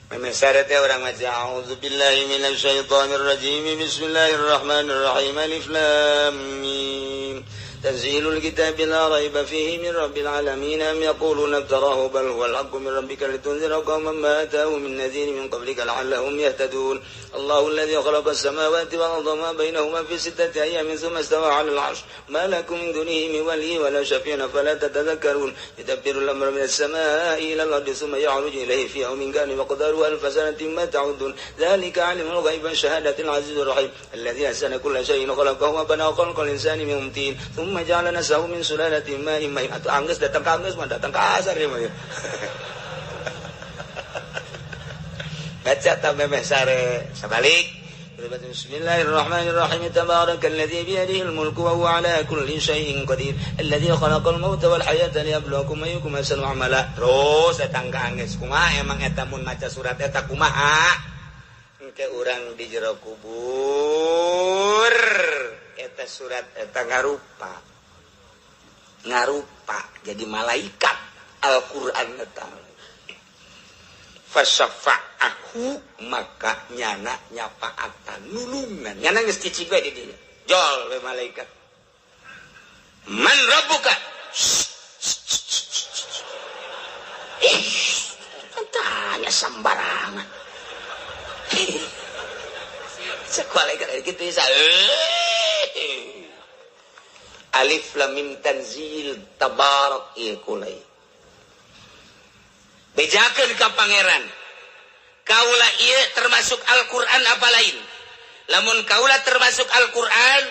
Memeh sare teh urang maca auzubillahi minasyaitonir rajim bismillahirrahmanirrahim alif lam mim تنزيل الكتاب لا ريب فيه من رب العالمين أم يقولون افتراه بل هو الحق من ربك لتنذر قوما ما أتاهم من نذير من قبلك لعلهم يهتدون الله الذي خلق السماوات والأرض وما بينهما في 6 أيام ثم استوى على العرش ما لكم من دونه من ولي ولا شفيع فلا تتذكرون يدبر الأمر من السماء إلى الأرض ثم يعرج إليه في يوم كان مقداره 1000 سنة ما تعدون ذلك عالم الغيب والشهادة العزيز الرحيم الذي أحسن كل شيء خلقه وبنى خلق الإنسان من طين ثم jala nasahu min sulalatin ma'in mahin atau anggeus datang ka anggeus mah datang ka asar ieu mah. Baca ta memeh sare sabalik. Bismillahirrahmanirrahim tabarakalladzi biyadihil mulku wa huwa ala kulli syai'in qadir alladzi khalaqal mauta wal hayata liyabluwakum ayyukum ahsanu amala. Terus datang ka anggeus kumaha emang eta mun maca surat eta kumaha? Engke urang di jero kubur eta surat eta ngarupa ngarupa jadi malaikat Al-Qur'an eta fasyafa'ahu maka nyana nyapaatan nulungan nyana geus cicing we di dinya jol we malaikat man rabbuka ih tanya sembarangan cek malaikat kitu bisa Alif Lam Mim Tanzil Tabarak ieu kulai. Bejakeun ka pangeran. Kaula ieu termasuk Al-Qur'an apa lain? Lamun kaula termasuk Al-Qur'an,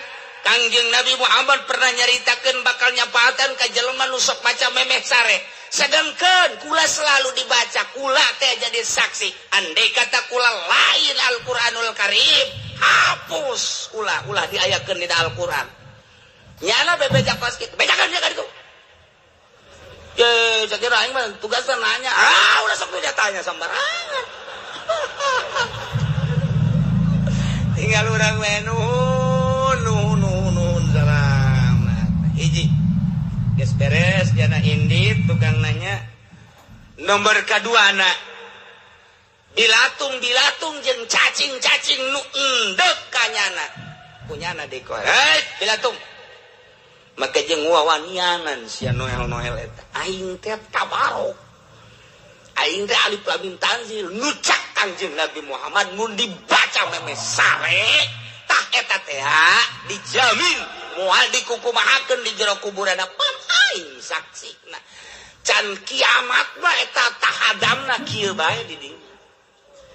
Kangjeng Nabi Muhammad pernah nyaritakeun bakal nyapaatan ka jelema nu sok maca memeh sare. Sedangkan kula selalu dibaca, kula teh jadi saksi. Andai kata kula lain Al-Qur'anul Karim, hapus kula, ulah diayakeun dina Al-Qur'an. Nyana bebeja kos kitu, bejakeun nya ka ditu. Ye, sakira aing mah tugasna nanya. Ah, ulah sok nu tanya sembarangan. Tinggal urang we nuhun, nuhun, nuhun, salam. Hiji. Geus beres jana indit tukang nanya. Nomor kadua na. Bilatung-bilatung jeung cacing-cacing nu endek ka nyana. Punyana deui. Hei, bilatung. Maka jeung wawanianan sia Noel-Noel eta. Aing teh tabarok. Aing teh alif lam mim tanzil nu cak Kangjeng Nabi Muhammad mun dibaca memeh sare tah eta teh dijamin moal dikukumahakeun di jero kuburan pan aing saksina. Can kiamat mah eta tahadamna kieu bae di dinya.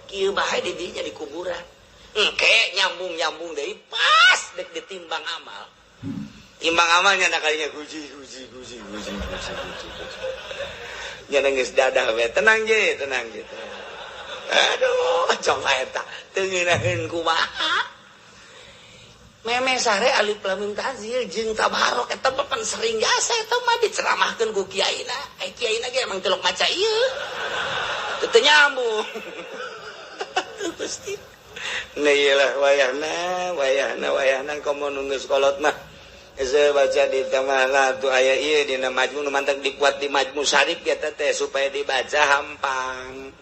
Kieu bae di dinya di kuburan. Engke nyambung-nyambung deui pas dek ditimbang amal. Timbang amalnya nak kalinya guji guji guji guji guji guji. Nya geus dadah we tenang je, tenang je. Aduh, coba eta teu ngeunaheun kumaha. Meme sare alif lam mim tanzil jeung tabarok eta mah pan sering jasa eta mah diceramahkeun ku kiaina. Ai kiaina ge emang telok maca ieu. Teu nyambung. Gusti. Nah iyalah wayahna, wayahna, wayahna komo nu geus kolot mah. Saya baca di tamah tuh aya ieu dina majmu nu mantak dibuat di majmu syarif eta teh supaya dibaca hampang.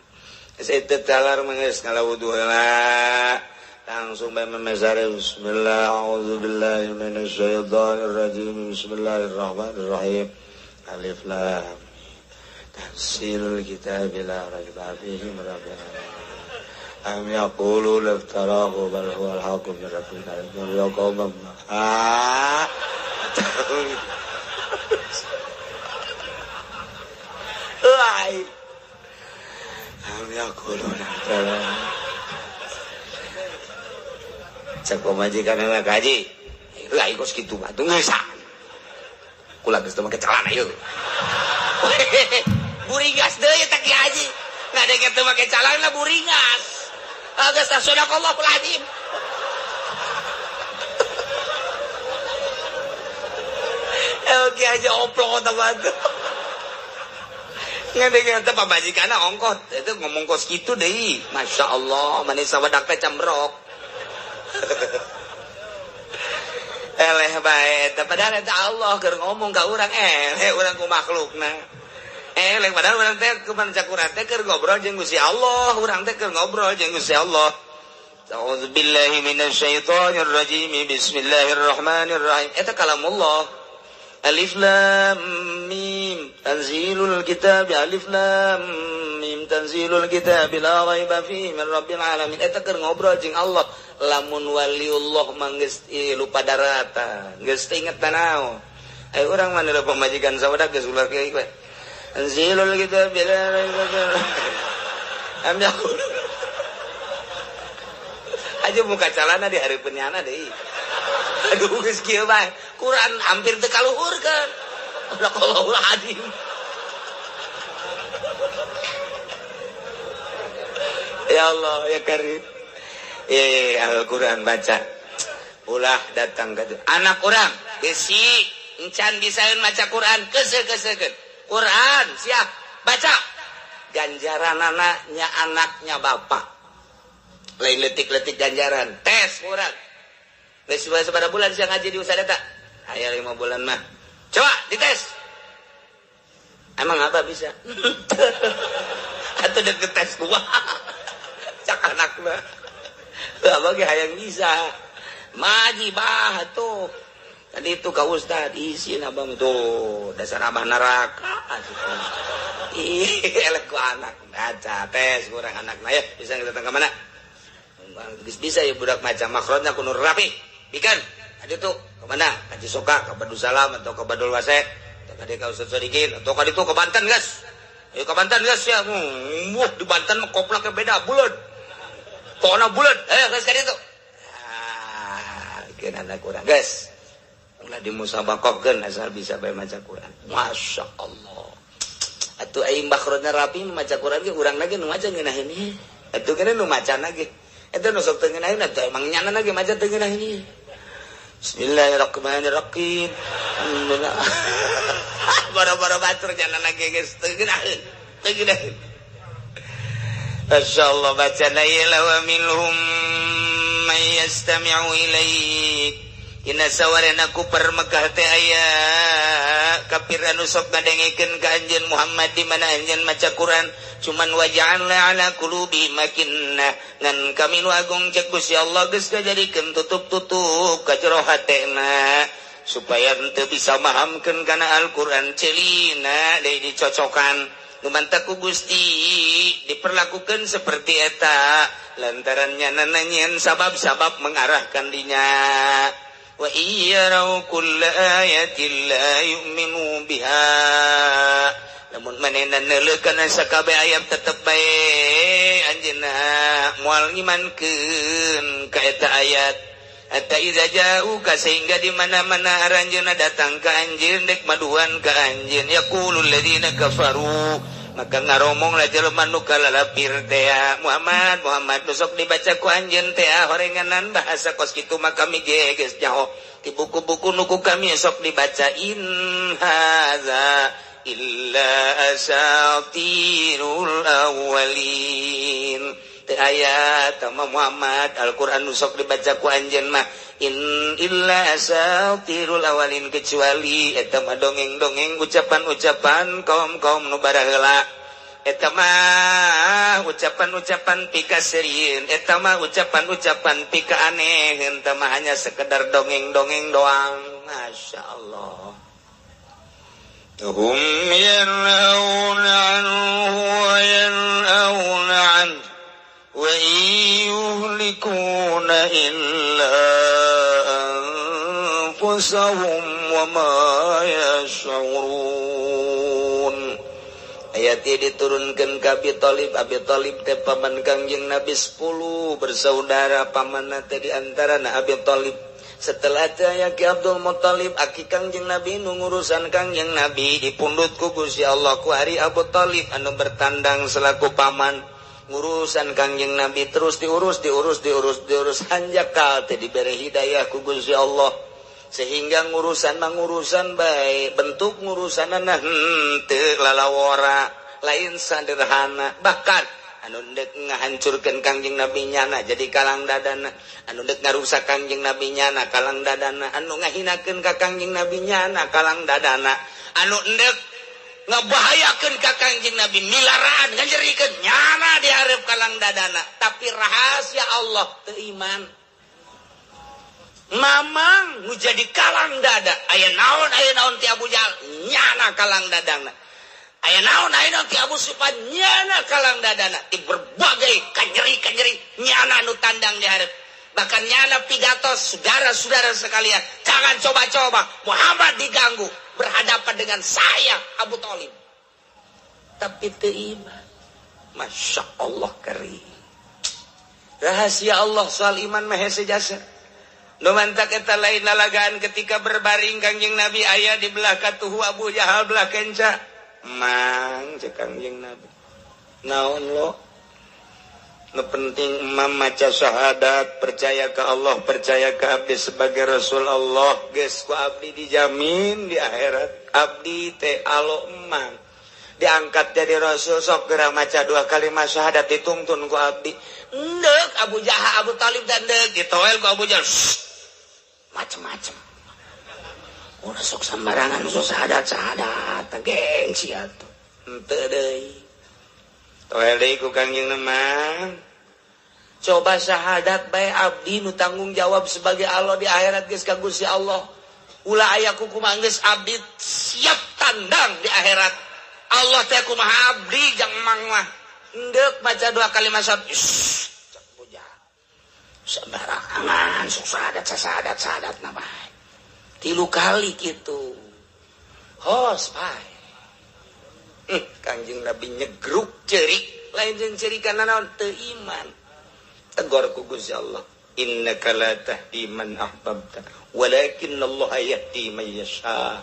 Geus teu talar mah geus ngala wudu heula. Langsung bae memesare bismillah a'udzubillahi minasyaitonir rajim bismillahirrahmanirrahim. Alif lam tanzilul kitabi la raiba fihi min rabbil alamin. Am yaqulu laftarahu bal huwal haqqu min rabbika ya qawm ah ai am yaqulu laftarahu cek pamajikan anak haji lah kos kitu mah teu geus kula geus teu make celana ieu buringas deui eta ki haji ngadenge teu make celana buringas geus sadaqallahul azim. Oke aja oplok otak batu. Ngadenge eta pamajikanna ongkot itu ngomong kos kitu deui. Masya Allah manis sawadak teh cambrok. Eleh bae eta padahal eta Allah keur ngomong ka urang eleh urang ku makhlukna. Eleh padahal urang teh kumaha cak urang teh keur ngobrol jeung Gusti Allah, urang teh keur ngobrol jeung Gusti Allah. A'udzubillahi minasyaitonir rajim. Bismillahirrahmanirrahim. Eta kalamullah. Alif lam mim tanzilul kitab alif lam mim tanzilul kitab la raiba fihi min rabbil alamin. Eta keur ngobrol jeung Allah. Lamun waliullah mah geus lupa daratan, geus teu inget naon. Ayo urang mah nu pamajikan sawadak geus ulah kieu we. Tanzilul kitab la raiba fihi. Am yaqulu aja muka calana di hareupeun nyana deui. Aduh geus kieu bae. Quran hampir teu kaluhurkeun. Sadaqallahul azim. Ya Allah ya Karim. Al-Quran baca. Ulah datang ke anak urang besi encan bisaeun maca Quran keuseuh-keuseuhkeun. Quran siap baca. Ganjaranana nya anaknya bapak. Lain letik-letik ganjaran. Tes urang. Geus sabaraha bulan sia ngaji di Ustaz eta? Aya 5 bulan mah. Coba dites. Emang apa bisa? Atau deket tes gua. Cak anak mah. Abah ge hayang bisa. Maji bah tuh. Tadi itu ka ustad isin abah tuh dasar abah neraka. Ih, elek ku anak. Baca tes kurang anak mah ya bisa datang ke mana? Bisa ya budak macam makrotnya kudu rapi. Bikan tadi tuh ke mana? Ka Cisoka, ka Badul Salam atau ke Badul Wase, atau ka ka Ustaz Sodikin atau ka ditu ke Banten, guys. Ayo ke Banten, guys ya. Wuh, di Banten mah koplaknya beda, bulat. Pokoknya bulat. Ayo guys ka ditu. Ah, keun anak urang, guys. Ulah dimusabaqahkeun asal bisa bae maca Quran. Masya Allah. Atuh aing makrotna rapi maca Quran ge urang lagi nu maca ngeunaheun ieu. Atuh keun nu macana ge. Eta nu sok teu ngeunaheun atuh emang nyana ge maca teu ngeunaheun ieu. Bismillahirrahmanirrahim. Alhamdulillah. Bara-bara batur nyana ge geus teu ngeunaheun. Teu ngeunaheun. Masyaallah bacana ieu wa minhum may yastami'u ilaik. Dina sawarena ku Mekah teh aya kafir anu sok ngadengekeun ka anjeun Muhammad di mana anjeun maca Quran cuman waja'alna ala qulubi makinnah ngan kami nu agung cek Gusti Allah geus kajadikeun tutup-tutup ka jero hatena supaya henteu bisa mahamkeun kana Al-Qur'an celina deui dicocokan nu mantak ku Gusti diperlakukan seperti eta lantaran nyana nyanyian sabab-sabab mengarahkan dinya. Wa iyyarau kulla ayatin la yu'minu biha. Lamun manehna neuleukeun sakabeh ayat tetep bae anjeunna moal ngimankeun ka eta ayat. Hatta iza ja'uka sehingga di mana-mana aranjeunna datang ka anjeun dek maduan ka anjeun yaqulul ladzina kafaru maka ngaromong lah jelema nu kalalapir teh Muhammad Muhammad nu sok dibaca ku anjeun teh horenganan bahasa kos kitu mah kami ge geus nyaho di buku-buku nu ku kami sok dibaca in hadza illa asatirul awwalin teh aya tah Muhammad Al-Qur'an nu sok dibaca ku anjeun mah in illa asatirul awalin kecuali eta mah dongeng-dongeng ucapan-ucapan kaum-kaum nu baraheula Eta mah ucapan-ucapan pika serieun, eta mah ucapan-ucapan pika aneh, eta mah hanya sekedar dongeng-dongeng doang. Masya Allah. Hum yanhauna anhu wa yanhauna anhu wa yuhlikuna illa anfusahum wa ma yash'urun. Ayat ini diturunkan ke Abi Thalib. Abi Thalib teh paman Kangjeng Nabi 10 bersaudara, pamanna teh di antarana Abi Thalib. Setelah teh aya Ki Abdul Muthalib, aki Kangjeng Nabi nu ngurusan Kangjeng Nabi dipundhut ku Gusti Allah ku ari Abu Thalib anu bertandang selaku paman. Ngurusan Kangjeng Nabi terus diurus diurus diurus diurus hanjakal teh dibere hidayah ku Gusti Allah. Sehingga ngurusan mangurusan baik bentuk ngurusanana henteu lalawora lain sederhana, bahkan anu deuk ngahancurkeun Kangjeng Nabi nyana jadi kalang dadana, anu deuk ngarusak Kangjeng Nabi nyana kalang dadana, anu ngahinakeun ka Kangjeng Nabi nyana kalang dadana, anu deuk ngabahayakeun ka Kangjeng Nabi milaraan nganyerikeun nyana dihareup kalang dadana. Tapi rahasia Allah teu iman. Mamang nu jadi kalang dada, aya naon ti Abu Jahal nyana kalang dadana, aya naon ti Abu Sufyan nyana kalang dadana, di berbagai kanyeri-kanyeri nyana nu tandang di hareup. Bahkan nyana pidato, saudara-saudara sekalian, jangan coba-coba Muhammad diganggu berhadapan dengan saya Abu Thalib. Tapi teu iman. Masya Allah keri. Rahasia Allah soal iman mah hese jasa. Nu mantak eta lain lalagaan ketika berbaring Kangjeng Nabi aya di belah katuhu Abu Jahal belah kenca. Mang cek Kangjeng Nabi. Naon lo? Nu penting emam maca syahadat, percaya ke Allah, percaya ke abdi sebagai Rasul Allah, geus ku abdi dijamin di akhirat. Abdi teh alo emang diangkat jadi Rasul, sok geura maca dua kalimat syahadat dituntun ku abdi. Ndek Abu Jahal, Abu Talib dan ndek ditoel ku Abu Jahal. Macem-macem. Ulah sok sembarangan sok syahadat-syahadat gengsi atuh. Henteu deui. Toel deui ku Kangjeng mah. Coba syahadat bae abdi nu tanggung jawab sebagai Allah di akhirat geus ka Gusti Allah. Ulah aya kumaha geus abdi siap tandang di akhirat. Allah teh kumaha abdi jang mang mah. Endek baca dua kalimat syahadat. Sembarangan sok syahadat syahadat syahadat na bae. 3 kali kitu. Hos bae. Kangjeng Nabi nyegruk ceurik, lain jeung ceurikan naon teu iman. Tegor ku Gusti Allah, innaka la tahdi man ahbabta walakin Allah yahdi man yasha.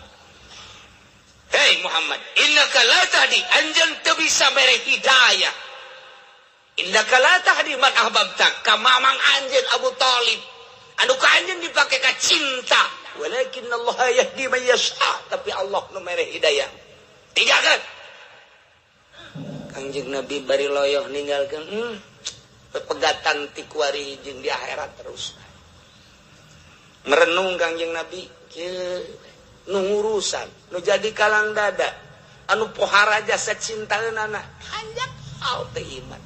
Hei Muhammad, innaka la tahdi, anjeun teu bisa mere hidayah. Innaka la tahdi man ahbabta, ka mamang anjeun Abu Thalib anu ka anjeun dipake ka cinta, walakin Allah yahdi man yasha, tapi Allah nu mere hidayah. Tinggalkeun. Kangjeng Nabi bari loyoh ninggalkeun pepegatan ti kuari jeung di akhirat terus. Merenung Kangjeng Nabi kieu nu ngurusan, nu jadi kalang dada, anu pohara jasa cintaeunana, hanjak au teu iman.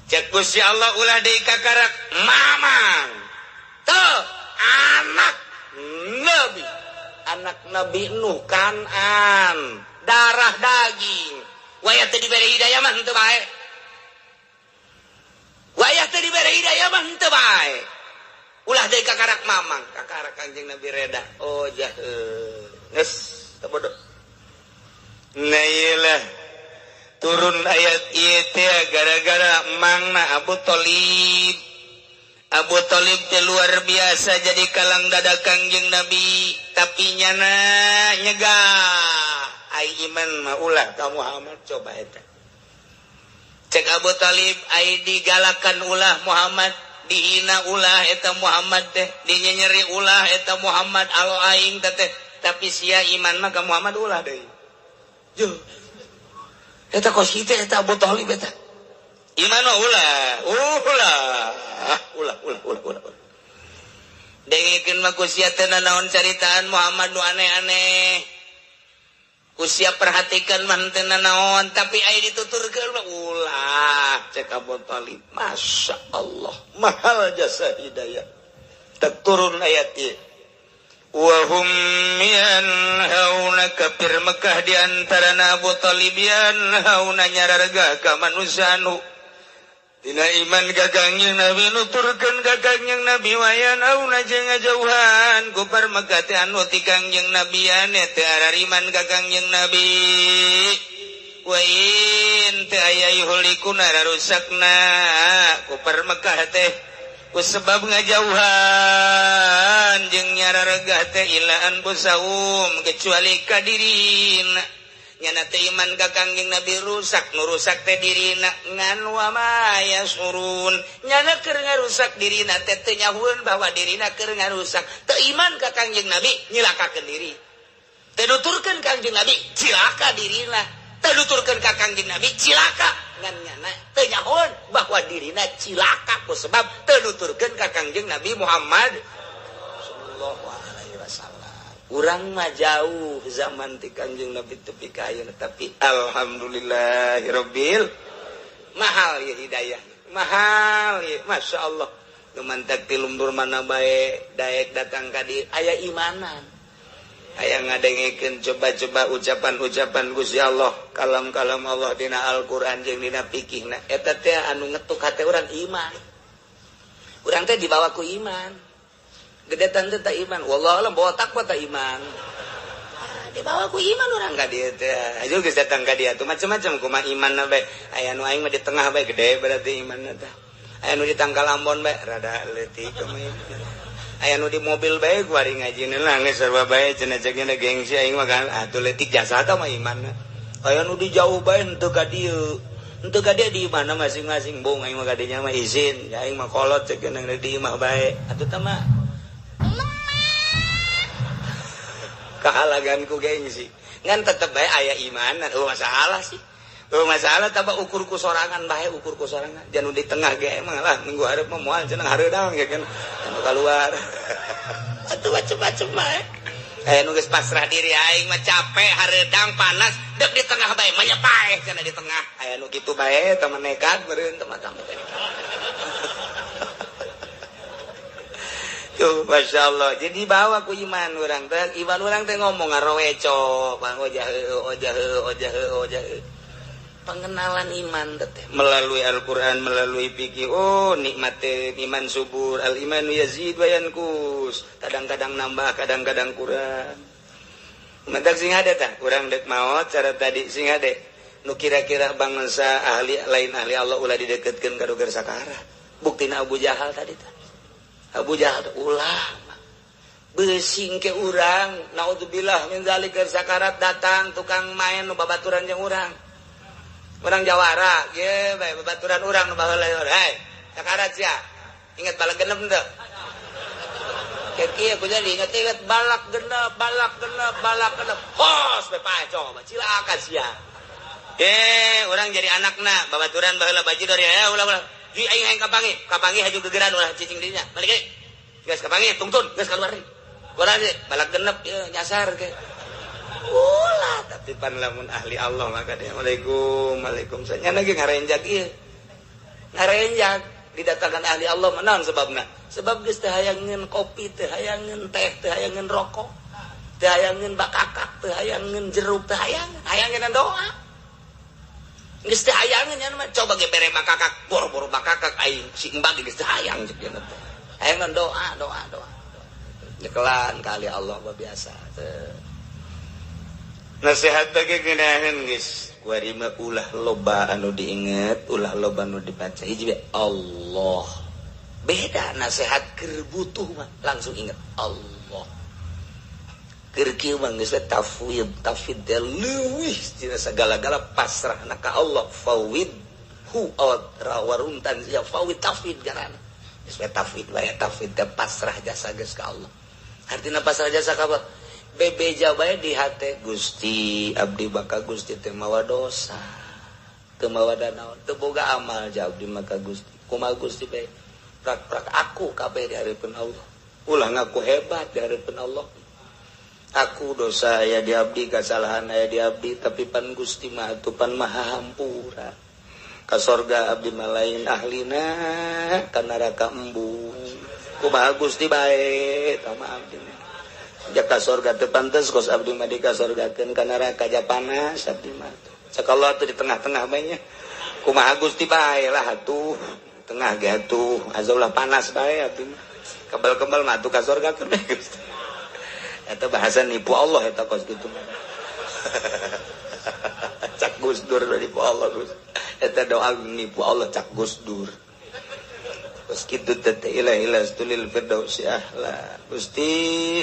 Cek Gusti Allah ulah deui kakarak mamang. Teu anak Nabi, anak Nabi Nuh Kanan, darah daging. Wayah teu dibere hidayah mah henteu bae. Wayah teu dibere hidayah mah henteu bae. Ulah deui kakarak mamang, kakarak Kangjeng Nabi reda. Oh jahe. Geus teu bodoh. Nah iyalah turun ayat ieu teh gara-gara mangna Abu Thalib. Abu Thalib teh luar biasa jadi kalang dada Kangjeng Nabi, tapi nyana nyegah. Ai iman mah ulah ka Muhammad coba eta. Cek Abu Thalib ai digalakan ulah Muhammad, dihina ulah eta Muhammad teh, dinyenyeri ulah eta Muhammad alo aing teh, tapi sia iman mah ka Muhammad ulah deui. Juh. Eta kos kitu eta Abu Thalib eta. Iman mah ulah, ulah, ulah, ulah, ulah, ulah. Dengekeun mah ku sia teh nanaon caritaan Muhammad nu aneh-aneh. Usia perhatikan mah teu nanaon tapi aya dituturkeun mah ulah cek Abu Thalib. Masya Allah mahal jasa hidayah. Tak turun ayat ieu. Wa hum yanhauna kafir Mekah di antarana Abu Thalib yanhauna nyarargah ka manusia anu dina iman ka Kangjeng Nabi nuturkeun ka Kangjeng Nabi wayan auna jeung ngajauhan kufar Mekah teh anu ti Kangjeng Nabi ane teu arariman ka Kangjeng Nabi wa in teu aya yuhlikuna rarusakna kufar Mekah teh ku sebab ngajauhan jeung nyararegah teh ila anfusahum kecuali ka dirina nyana teh iman ka Kangjeng Nabi rusak nu rusak teh dirina ngan wa ma yasurun nyana keur ngarusak dirina teh teu nyahueun bahwa dirina keur ngarusak teu iman ka Kangjeng Nabi nyilakakeun diri teu nuturkeun Kangjeng Nabi cilaka dirina teu nuturkeun ka Kangjeng Nabi cilaka ngan nyana teu nyahueun bahwa dirina cilaka ku sebab teu nuturkeun ka Kangjeng Nabi Muhammad sallallahu alaihi wasallam. Urang mah jauh zaman ti Kangjeng Nabi tepi ka ayeuna tapi alhamdulillahirabbil mahal ya hidayah mahal ya Masya Allah lumantak ti lembur mana bae daek datang ka dieu aya imanan aya ngadengekeun coba-coba ucapan-ucapan Gusti Allah kalam-kalam Allah dina Al-Qur'an jeung dina fikihna eta teh anu ngetuk hate urang iman urang teh dibawa ku iman gede tante tak iman, wallahu alam bawa takwa tak iman. Dibawa ku iman orang ka dieu teh. Aju geus datang ka dieu tuh macam-macam kumaha imanna bae. Aya nu aing mah di tengah bae gede berarti imanna teh. Aya nu di tangkal Ambon bae rada leutik kumaha. Aya nu di mobil bae kuari ngajina geus sarua bae cenah cekna gengsi aing mah kan atuh leutik jasa tah mah imanna. Aya nu di jauh bae henteu ka dieu. Henteu ka dieu di mana masing-masing bung aing mah ka dinya mah izin, aing mah kolot cekna di imah bae. Atuh tah mah kahalaganku gengsi ngan tetep bae aya iman oh masalah sih oh masalah tambah ukur ku sorangan bae ukur ku sorangan jangan di tengah ge emang lah minggu hareup mah moal cenah hareudang ya kan anu kaluar atuh macem-macem bae aya nu geus pasrah diri aing mah capek hareudang panas dek di tengah bae mah nya paeh cenah di tengah aya nu kitu bae teh nekat meureun teman-teman. Tuh, Masya Allah. Jadi bawa ku iman orang teh, iman orang teh ngomong ngaroweco, bang ojah ojah ojah ojah. Pengenalan iman teh melalui Al-Qur'an, melalui fikih. Oh, nikmat iman subur, al imanu yazid wa yanqus. Kadang-kadang nambah, kadang-kadang kurang. Mentak sing hade tah, urang deuk maot cara tadi sing hade. Nu kira-kira bangsa ahli lain ahli Allah ulah dideketkeun ka dugar sakarat. Buktina Abu Jahal tadi tah. Abu Jahal ulah beusing ke urang naudzubillah min zalik sakarat datang tukang main nu babaturan jeung urang urang jawara ge bae babaturan urang nu baheula hei sakarat sia ingat balak genep teu kieu ku jadi ingat-ingat balak genep balak genep balak genep hos bae pae coba cilaka sia urang jadi anakna babaturan baheula bajidor ya ulah ulah di aing hayang kapangi kapangi haju gegeran ulah cicing dirinya balik deui geus kapangi tungtun geus kaluar deui urang balak genep ieu nyasar ke ulah tapi pan lamun ahli Allah maka dia waalaikum waalaikumsalam nya ge ngarenjak ieu ngarenjak didatangkan ahli Allah mah naon sebabna sebab geus teu hayangeun kopi teu hayangeun teh teu hayangeun rokok teu hayangeun bakakak teu hayangeun jeruk teu hayangeun hayangeun doa geus teu hayangeun nya mah coba ge bere bakakak boro-boro bakakak aing si embag geus teu hayang ceuk nya teh hayangeun doa doa doa nyekelan kali Allah mah biasa nasihat bagi geunaheun geus kuari mah ulah loba anu diinget ulah loba anu dibaca hiji we Allah beda nasihat keur butuh mah langsung inget Allah keur kieu mah geus tafwid tafwid teh leuwih tina sagala-gala pasrahna ka Allah fawid hu rawaruntan ya fawid tafwid garana geus we tafwid bae tafwid teh pasrah jasa geus ka Allah artina pasrah jasa ka Allah bebeja bae di hate Gusti abdi baka Gusti teh mawa dosa teu mawa danaon teu boga amal ja abdi maka Gusti kumaha Gusti bae prak-prak aku kabeh di hareupeun Allah ulah ngaku hebat di hareupeun Allah. Aku dosa aya di abdi, kasalahan aya di abdi, tapi pan Gusti mah atuh pan maha hampura. Ka sorga abdi mah lain ahlina, ka neraka embung. Kumaha Gusti bae tah mah abdi mah. Ja ka sorga teu pantes kos abdi mah dikasorgakeun, ka neraka ja panas abdi mah. Cek Allah tuh di tengah-tengah bae nya. Kumaha Gusti bae lah atuh, tengah ge atuh, azaulah panas bae abdi mah. Kebal-kebal mah atuh ka sorga keun Gusti. Eta bahasa nipu Allah eta kos kitu. Cak Gus Dur nipu Allah Gus. Eta doa nipu Allah cak Gus Dur. Kos kitu teh ilahi lastulil firdausi ahla. Gusti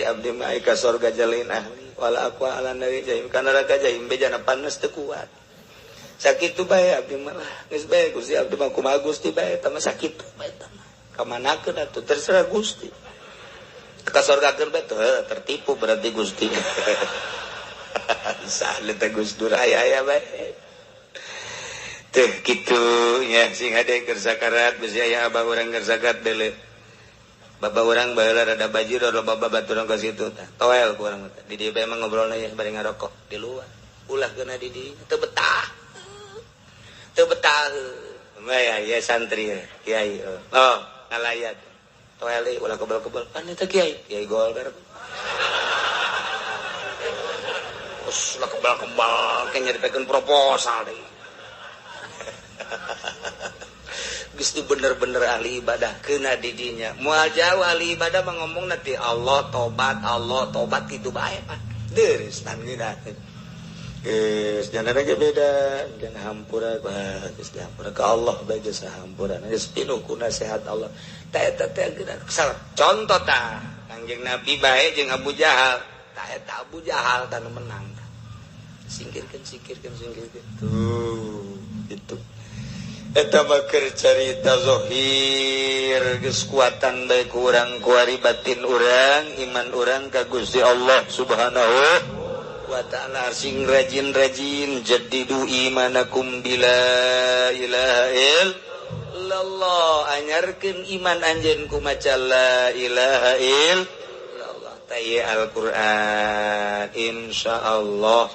abdi mah ka sorga jalain ahli wala aqwa ala nari jahim ka neraka jahim bejana panas teu kuat. Sakitu bae abdi mah lah. Geus bae Gusti abdi mah kumaha Gusti bae eta mah sakitu bae eta mah. Kamanakeun atuh terserah Gusti. Ka sorgakeun bae tuh tertipu berarti Gusti. Sah teh Gus Dur aya-aya bae. Teh kitu nya sing hade keur sakarat bisi aya abah urang keur zakat deuleu. Baba urang baheula rada bajir loba babaturan ka situ tah. Toel ku urang teh. Di dieu bae mah ngobrolna ye bari ngarokok di luar. Ulah geuna di dieu teu betah. Teu betah. Mah ya santri kiai. Oh, ngalayat. Toel ulah kebal-kebal pan eta kiai, kiai Golkar. Us ulah kebal-kebal kayak nyaritakeun proposal deui. Geus bener-bener ahli ibadah keuna di dinya. Moal jauh ahli ibadah mah ngomong nanti Allah tobat kitu bae pan. Deus tan geuna. Geus jangan ge beda, jangan hampura geus dihampura ka Allah bae geus hampura. Geus pinuh ku nasihat Allah. Ta eta teh geuna contoh tah Kangjeng Nabi bae jeung Abu Jahal. Ta eta Abu Jahal tah nu menang. Singkirkeun singkirkeun singkirkeun. Tuh, itu. Eta mah keur carita zahir geus kuatan bae ku urang kuari batin urang, iman urang ka Gusti Allah Subhanahu wa ta'ala. Sing rajin-rajin jadidu imanakum bila ilaha illallah, anyarkeun iman anjeun ku maca la ilaha illallah. Ta ieu Al-Qur'an insyaallah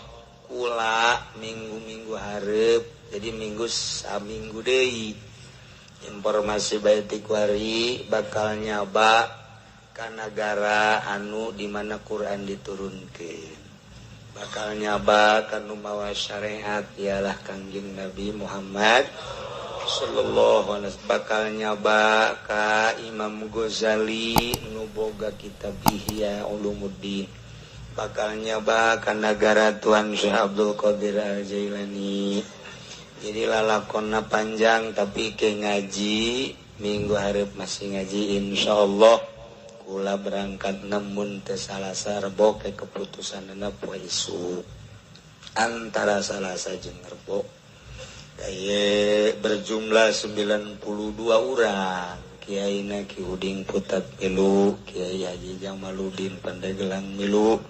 kula minggu-minggu hareup, jadi minggu saminggu deui informasi bae ti kuari bakal nyaba ka nagara anu di mana Quran diturunkeun. Bakal nyaba kanu mawa syariat ialah Kangjeng Nabi Muhammad sallallahu alaihi wasallam. Bakal nyaba ka Imam Ghazali nu boga kitab Ihya Ulumuddin. Bakal nyaba ka nagara Tuan Syekh Abdul Qadir Al-Jailani. Jadi lalakonna panjang tapi ke ngaji minggu hareup masih ngaji insyaallah. Kula berangkat namun teu Salasa Rebo ke keputusanna poe isuk. Antara Salasa jeung Rebo kaye berjumlah 92 orang. Kiaina Ki Uding Putat milu, Kiai Haji Jamaluddin Pandeglang milu.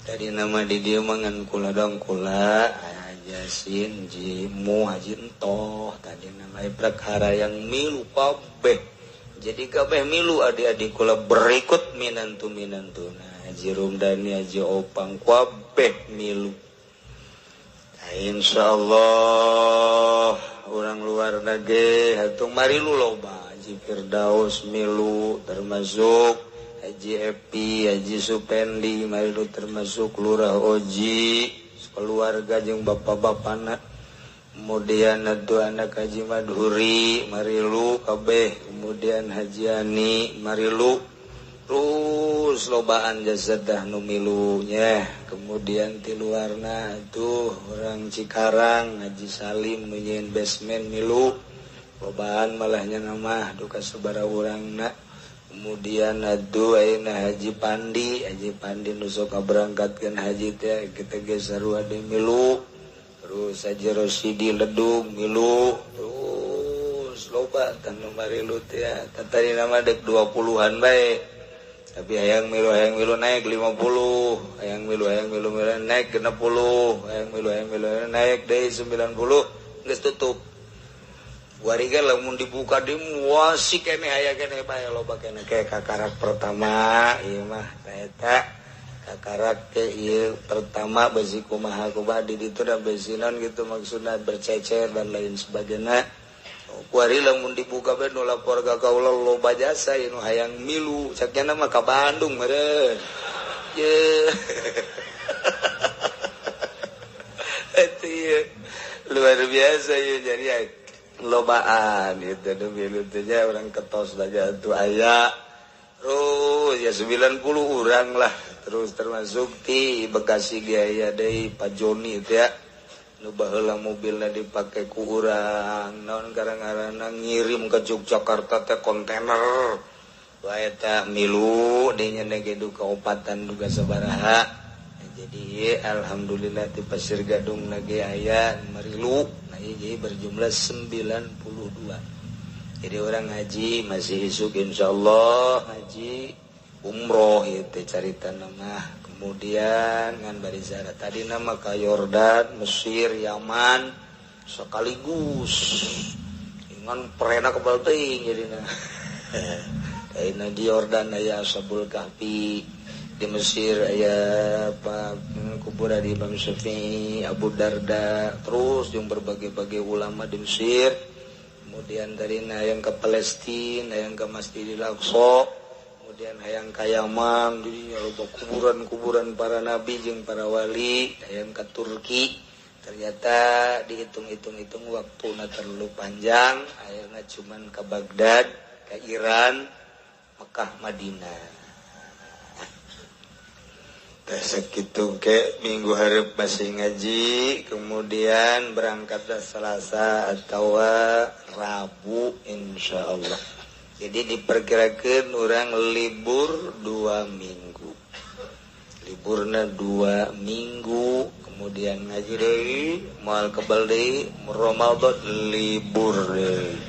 Tadi nama di dieu mah ngan kula dong kula Haji Yasin, Jimu, Haji Entoh. Tadi nama perkara yang milu kabeh. Jadi kabeh milu adik-adik kula berikut minantu minantu. Nah, Haji Rumdani, Haji Opang kabeh milu. Nah, insyaallah orang luar nage hatung marilu loba. Haji Firdaus milu termasuk Haji Epi, Haji Supendi marilu termasuk Lurah Oji keluarga jeung bapak-bapana. Kemudian atuh anak Haji Madhuri marilu kabeh, kemudian Haji Ani marilu, terus lobaan jasadah nu milunya. Kemudian ti luarna tuh orang Cikarang Haji Salim nu nyieun basement milu, lobaan malahnya nama duka sabaraha urangna. Kemudian aduh ayeuna Haji Pandi, Haji Pandi nu sok ngaberangkatkeun haji teh kita ge sarua deui milu. Terus Haji Rosidi Ledung milu, terus loba tanu marilu teh tadi nama dek 20-an bae. Tapi hayang milu naik 50, hayang milu naik 60, hayang milu naik deui 90, geus tutup. Wariga lamun dibuka di muasi kene aya kene bae loba kene kayak kakarak pertama ieu mah eta Kakarak ke ieu pertama besi kumaha kumaha di ditu da besi naon gitu maksudna bercecer dan lain sebagainya. Kuari lamun dibuka bae nu lapor ka kaula loba jasa ieu nu hayang milu caknya mah ka Bandung meureun. Ye. Eta luar biasa ya jadi lobaan itu nu milu teh nya urang ketos saja atuh aya. Terus ya 90 orang lah. Terus termasuk ti Bekasi ge aya deui Pak Joni teh ya. Nu baheula mobilna dipake ku urang naon karang-karana ngirim ke Yogyakarta teh kontainer. Wae eta milu deui nya ge duka opatan duka sabaraha. Jadi alhamdulillah ti Pasir Gadung ge aya marilu. Nah ieu berjumlah 92. Jadi orang ngaji masih isuk insyaallah ngaji umroh itu carita nama. Kemudian ngan bari ziarah tadi nama ka Yordan, Mesir, Yaman sekaligus. Ngan perena kebal teuing jadina. Ayeuna di Yordan aya Ashabul Kahfi, di Mesir aya apa kuburan Imam Syafi'i, Abu Darda, terus jeung berbagai-bagai ulama di Mesir. Kemudian dari hayang ke Palestina, hayang ke Masjidil Aqsa, kemudian hayang ka Yaman, di kuburan-kuburan para nabi jeung para wali, hayang ke Turki. Ternyata dihitung-hitung-hitung waktuna terlalu panjang, akhirnya cuman ke Baghdad, ke Iran, Mekah, Madinah. Segitu ke minggu hareup masih ngaji, kemudian berangkatlah Selasa atau Rabu insyaallah. Jadi diperkirakan orang libur 2 minggu. Liburna 2 minggu, kemudian ngaji deui, moal kebal deui, Ramadan libur deui.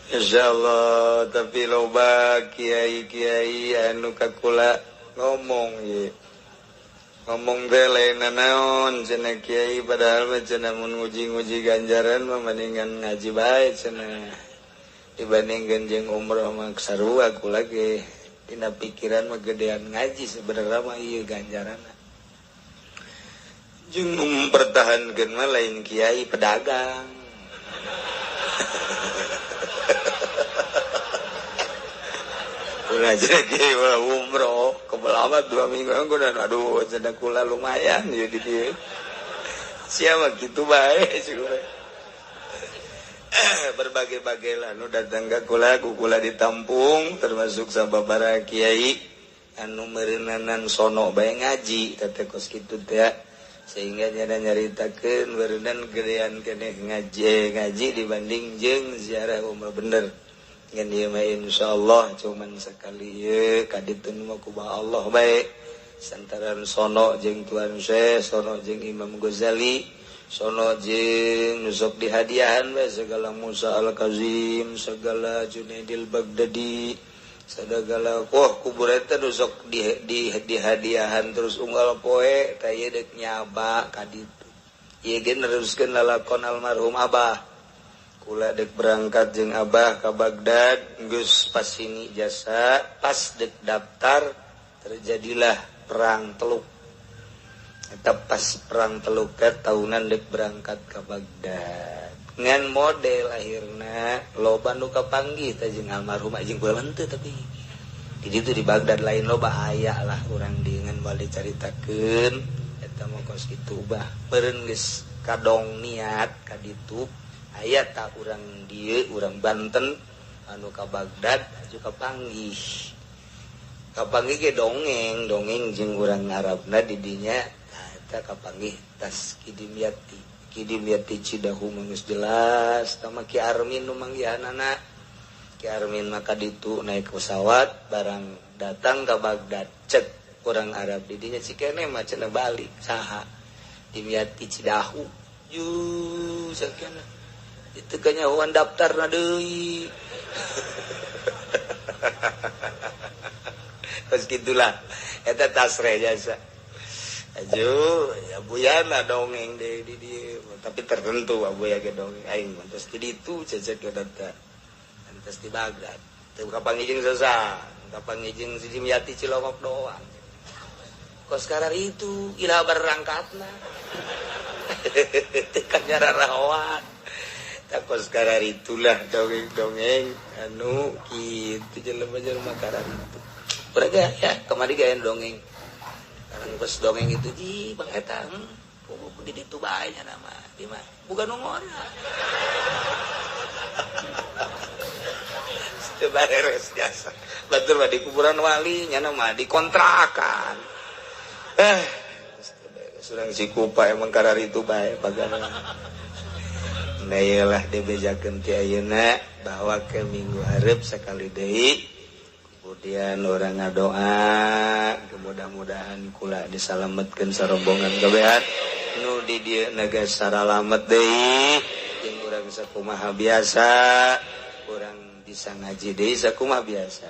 Insyaallah, tapi loba kiai-kiai anu kakula ngomong ye. Ngomong teh lain naon cenah kiai padahal mah cenah mun nguji-nguji ganjaran mah mendingan ngaji bae cenah. Dibandingkeun jeung umroh mah sarua kula ge. Dina pikiran mah gedean ngaji sebenarnya mah ieu ganjaranna. Jeung mempertahankeun mah lain kiai pedagang. Ulah jadi ulah umroh kebel amat 2 minggu dan aduh cenah kula lumayan ya di dieu. Siapa gitu bae berbagai-bagai lah nu datang ka kula ku kula ditampung termasuk sababaraha kiai anu meureunnanan sono bae ngaji teh kos kitu teh sehingga nyana nyaritakeun meureunnan gedean keneh ngaji ngaji dibanding jeung ziarah umroh bener. Ngan ieu mah insyaallah cuman sekali ye kaditu mah kumaha Allah bae santaran sono jeung Tuan Syekh, sono jeung Imam Ghazali, sono jeung nu sok dihadiahan bae segala Musa Al-Kazim, segala Junaidil Baghdadi, segala wah kubur eta nu sok di dihadiahan terus unggal poe tah ieu deuk nyaba kaditu. Ieu ge neruskeun lalakon almarhum Abah. Kula dek berangkat jeung Abah ka Baghdad geus pas sini jasa pas dek daftar terjadilah perang Teluk. Eta pas perang Teluk ke tahunan dek berangkat ka Baghdad. Ngan model akhirna loba nu kapanggih teh jeung almarhum jeung kula henteu tapi di ditu di Baghdad lain loba aya lah urang di ngan bali caritakeun eta mah kos kitu bah meureun geus kadong niat ka ditu. Aya tak urang dieu urang Banten anu ka Baghdad aju kapanggih. Kapanggih ge dongeng, dongeng jeung urang Arabna di dinya eta kapanggih tas Kidimyati. Kidimyati Cidahu mah geus jelas tah mah Ki Armin nu manggihanana. Ki Armin mah ka ditu naik pesawat barang datang ka Baghdad cek urang Arab di dinya cikene mah cenah balik saha Dimyati Cidahu. Ju sakiana itu kanyahoan daftarna deui. Pas gitulah eta tasreh jasa. Aju abuyana dongeng deui di dieu tapi tertentu abuya ge dongeng aing mah tos di ditu cecek eta teh. Entos di Baghdad. Teu kapanggih jeung saha, kapanggih jeung si Jimyati Cilongok doang. Kos karar itu ilah berangkatna. Teu kanyararahoan. Tak kos karar itulah dongeng-dongeng anu kitu jelema-jelema karar itu. Urang ya kemari gaya dongeng. Karena pas dongeng itu di bang eta di ditu bae nya nama di mah bukan ngora. Teu beres jasa. Batur mah di kuburan wali nya mah dikontrakan. Surang si kupa emang karar itu bae pagana. Nah iyalah dibejakeun ti ayeuna bahwa ke minggu hareup sakali deui kemudian orang ngadoa mudah-mudahan kula disalametkeun sarombongan kabehan nu di dieu naga saralamet deui jeung urang sakumaha biasa, urang bisa ngaji deui sakumaha biasa.